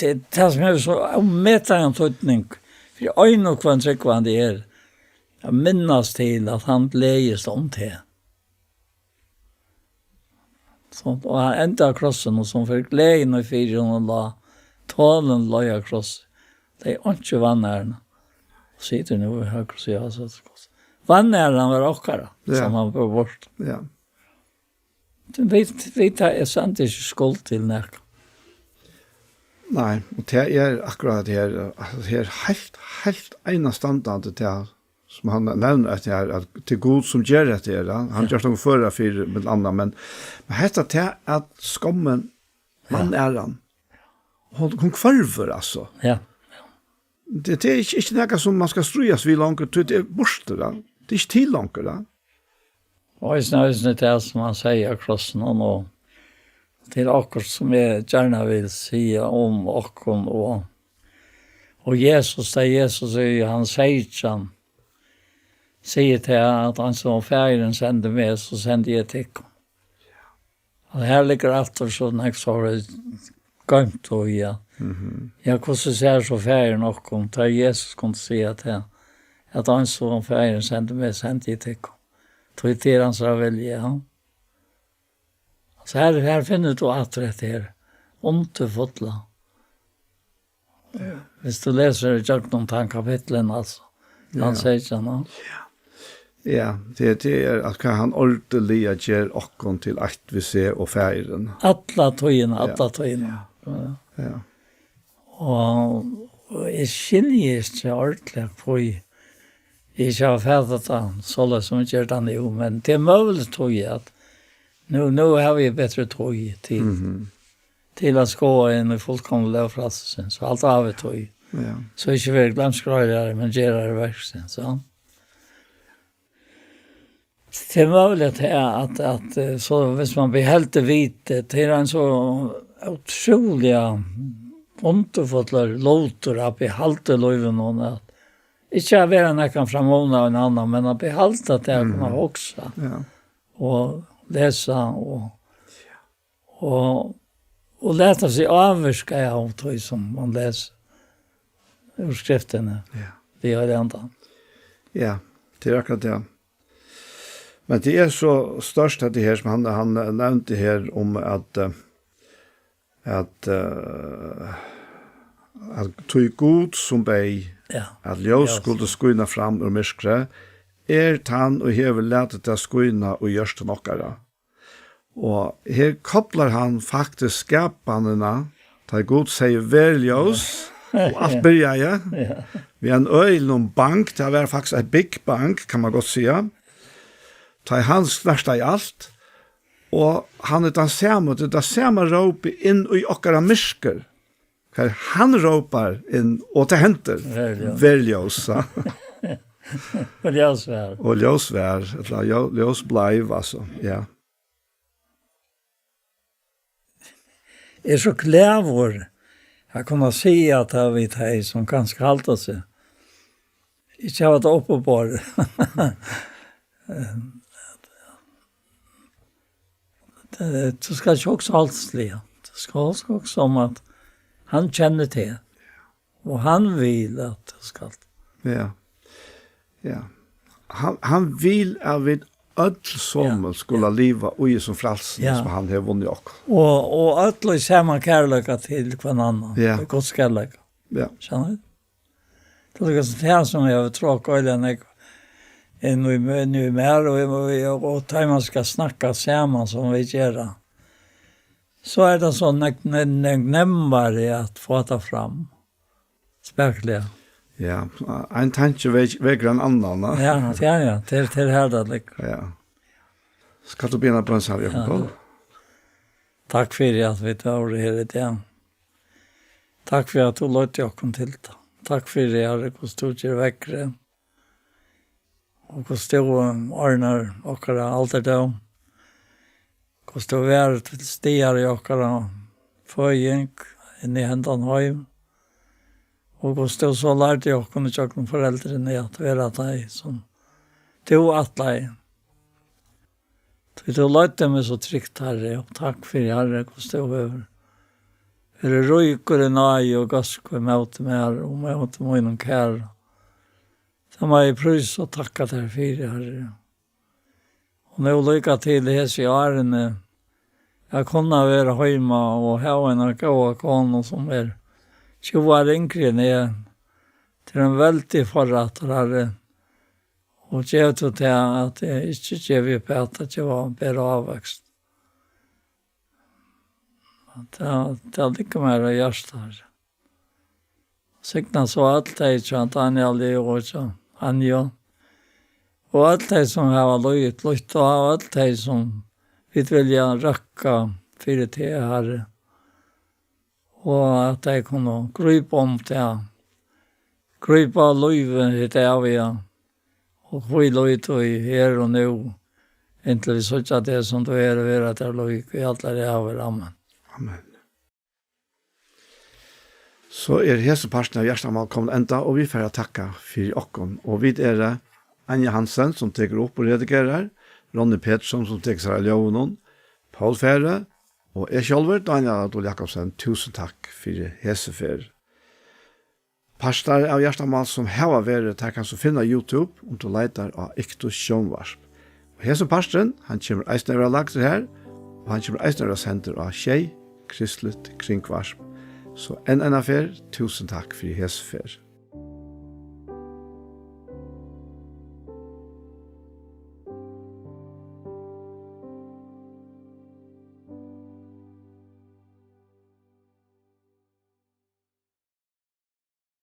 Tað, tað sum hevur so ómetaligan týdning fyri ein og hvønn trúgvandi er at minnast til, at hann gleðist um teg. So, og hann endar á krossinum, og sum fyri gleðina fyri honum lá, tolin leið á krossi. Tað er einki vanæran. Situr nú í høgru síðu, altso. Vanæran var okkara, Ja. sum hann fór bort. Ja. Vit, vit hava, eg sendi ikki skuld til nakran. Nei, og tað er akkurát her, altso, her heilt, heilt einastandandi tað, sum hann nevnir, at tað er, at tað er Gud, sum ger hetta her, ja. Hann Ja. ger tað føra fyri, millum annað, men, men hetta tað, at skammin, Ja. vanæran, hon, hon hvørvur, altso. Ja. Tað, tað er ikki, ikki nakað, sum man skal stríðast við longur, tí tað er burtur, ja. Tað er ikki til longur, ja. Og eisini, eisini tað, sum hann sigur á krossinum, og, og tað er okkurt, sum eg gjarna vil siga um okkum, og, og Jesus, tað er Jesus í Jóhannes seytjan, sigur tað, at eins og Faðirin sendi meg, so sendi eg tykkum. Og her liggur aftur so nógv, so er goymt og, ja. Mhm. Ja, hvussu sær so Faðirin okkum? Tá Jesus kundi siga tað, at eins og Faðirin sendi meg, sendi eg tykkum. Tí tað er hansara vilji, ja. So her, her finnur tú aftur hetta her undurfulla. Ja. Hvis tú lesur ígjøgnum tann kapitlin, altso. Tann Ja. seytjan, ja. Ja, tað, tað er, at hvat hann ordiliga ger okkum til eitt við seg og Faðirin. Alla tíðina, Ja. alla tíðina. Ja. Ja. Og, og eg skilji ikki ordiliga, hví eg ikki havi fatað tað, soleiðis sum eg geri tað nú, men tað er møguligt, tí at nú, nú havi eg betri tíð til, Mhm. til at skoða inn í fullkomliga frelsisins, og alt av og til. Ja. So ikki verði gloymskureiðari, men gerari verksins, ja. Tað er møguligt, at, at, at, eh, so hvis man beheldur vitið, tað er ein so ótrúliga undurfullur lutur at behalda í lívinum, at ikki at vera nakað framman av ein annan, men at behalda tað at kunna Mhm. hugsa Ja. og lesa og, og, og lata seg ávirka av tí sum man lesur úr skriftini. Ja. Við Heilaga Andan. Ja, tað er akkurát tað. Men tað er so stórt, at tað her, sum hann, hann nevndi her um at, eh, at, eh, at tí Gud, sum bað, Ja. at ljós Ljós. skuldi skína fram úr myrkri, er tann, og hevur latið tað skína í hjørtum okkara. Og her koplar hann faktiskt skapanina, tá Gud segði: "Ver ljós", og alt byrjaði Ja. við ein øgiligum bang, tað var faktiskt eitt big bang, kann man gott siga. Tá hann startaði alt, og hann er tann sama, tað er tað sama rópið inn í okkara myrkur. Har hann rópar inn, og tað hendir. Ver ljós. Ver ljós, ja. Og ljós var. Og ljós var, ella ljó-, ljós bleiv, altso, ja. Eg er so glaður at kunna siga tað við tey, sum kanska halda seg ikki hava tað uppiborið. Tað, tú skalt ikki hugsa áldsliga. Tú skalt hugsa um, at hann kennir teg. Og hann vil, at tú skalt. Ja. Ja. Hann, hann vil, at vit øll somul Ja. skulu liva í hesum frælsinum, Ja. sum hann hevur vunnið okkum. Og, og øll í sama kærleika til hvønn annan. Ja. Í Guds kærleika. Ja. Skilur tú? Tað er líka sum tað sum eg havi trokað øgiliga nógv inn í, inn í mær, og, og, og, og tá man skal snakka saman sum vit gera, so er tað so nógv, nógv, nógv nemmari at fáa tað fram. Spakuliga. Ja, ein tanki vek-, vekur ein annan, va? Ja, ja, ja, tað er, tað er her tað liggur. Ja. Skalt tú biðja eina bøn, Sára Jákup? Ja. Takk fyri at vit vóru her í dag. Takk fyri at tú leiddi okkum til tað. Takk fyri, Harri, hvussu tú ger veðrið. Og hvussu tú, um, ordnar okkara aldurdóm. Hvussu tú var til staðar í okkara føðing, inn í hendan heim. Og hvussu tú so lærdi okkum ígjøgnum foreldrini at vera tey, sum tú ætlaði. Tí tú leiddi meg so trygt, Harri, og takk fyri, Harri, hvussu tú hevur Ert ríkur í náði og góðsku ímóti mær og ímóti mínum kæru. Tað má eg prísa og takka tær fyri, Harri. Og nú líka til hesi árini, at kunna vera heima og hava eina góða konu, sum er tjúgu ár yngri enn eg. Tað er ein veldig forrættur, Harri. Og gev tú tað, at eg ikki gevi upp at, at eg var, ber ávøkst. Tað, tað liggur mær á hjarta, Harri. Signa so øll tey hjá Daniel og hjá Anjo. Og øll tey, sum hava lýtt, lýtt, og øll tey, sum vit vilja røkka fyri teg, Harri. Og at tey kunnu grípa um tað. Grípa lívið hitt av, ja. Og hvíla í tí her og nú, inntil vit síggja teg, sum tú er, og vera tær lík í allar ævir. Amen. Amen. So er hesin parturin av Hjartamál komin enda, og vit fara at takka fyri okkum. Og vit eru Anja Hansen, sum tekur upp og redigerar, Ronny Petersson, sum tekur sær av ljóðinum, Poul Færø, og eg sjálvur, Dánjal Adolf Jakobsen. Túsund takk fyri hesi ferð. Partar av Hjartamál, sum hava verið, teir kanst tú finna á YouTube, um tú leitar á Iktus Sjónvarp. Og hesin parturin, hann kemur eisini at vera lagdur har, og hann kemur eisini at vera sendur á Sjey, Kristligt Kringvarp. So enn eina ferð, túsund takk fyri hesi ferð.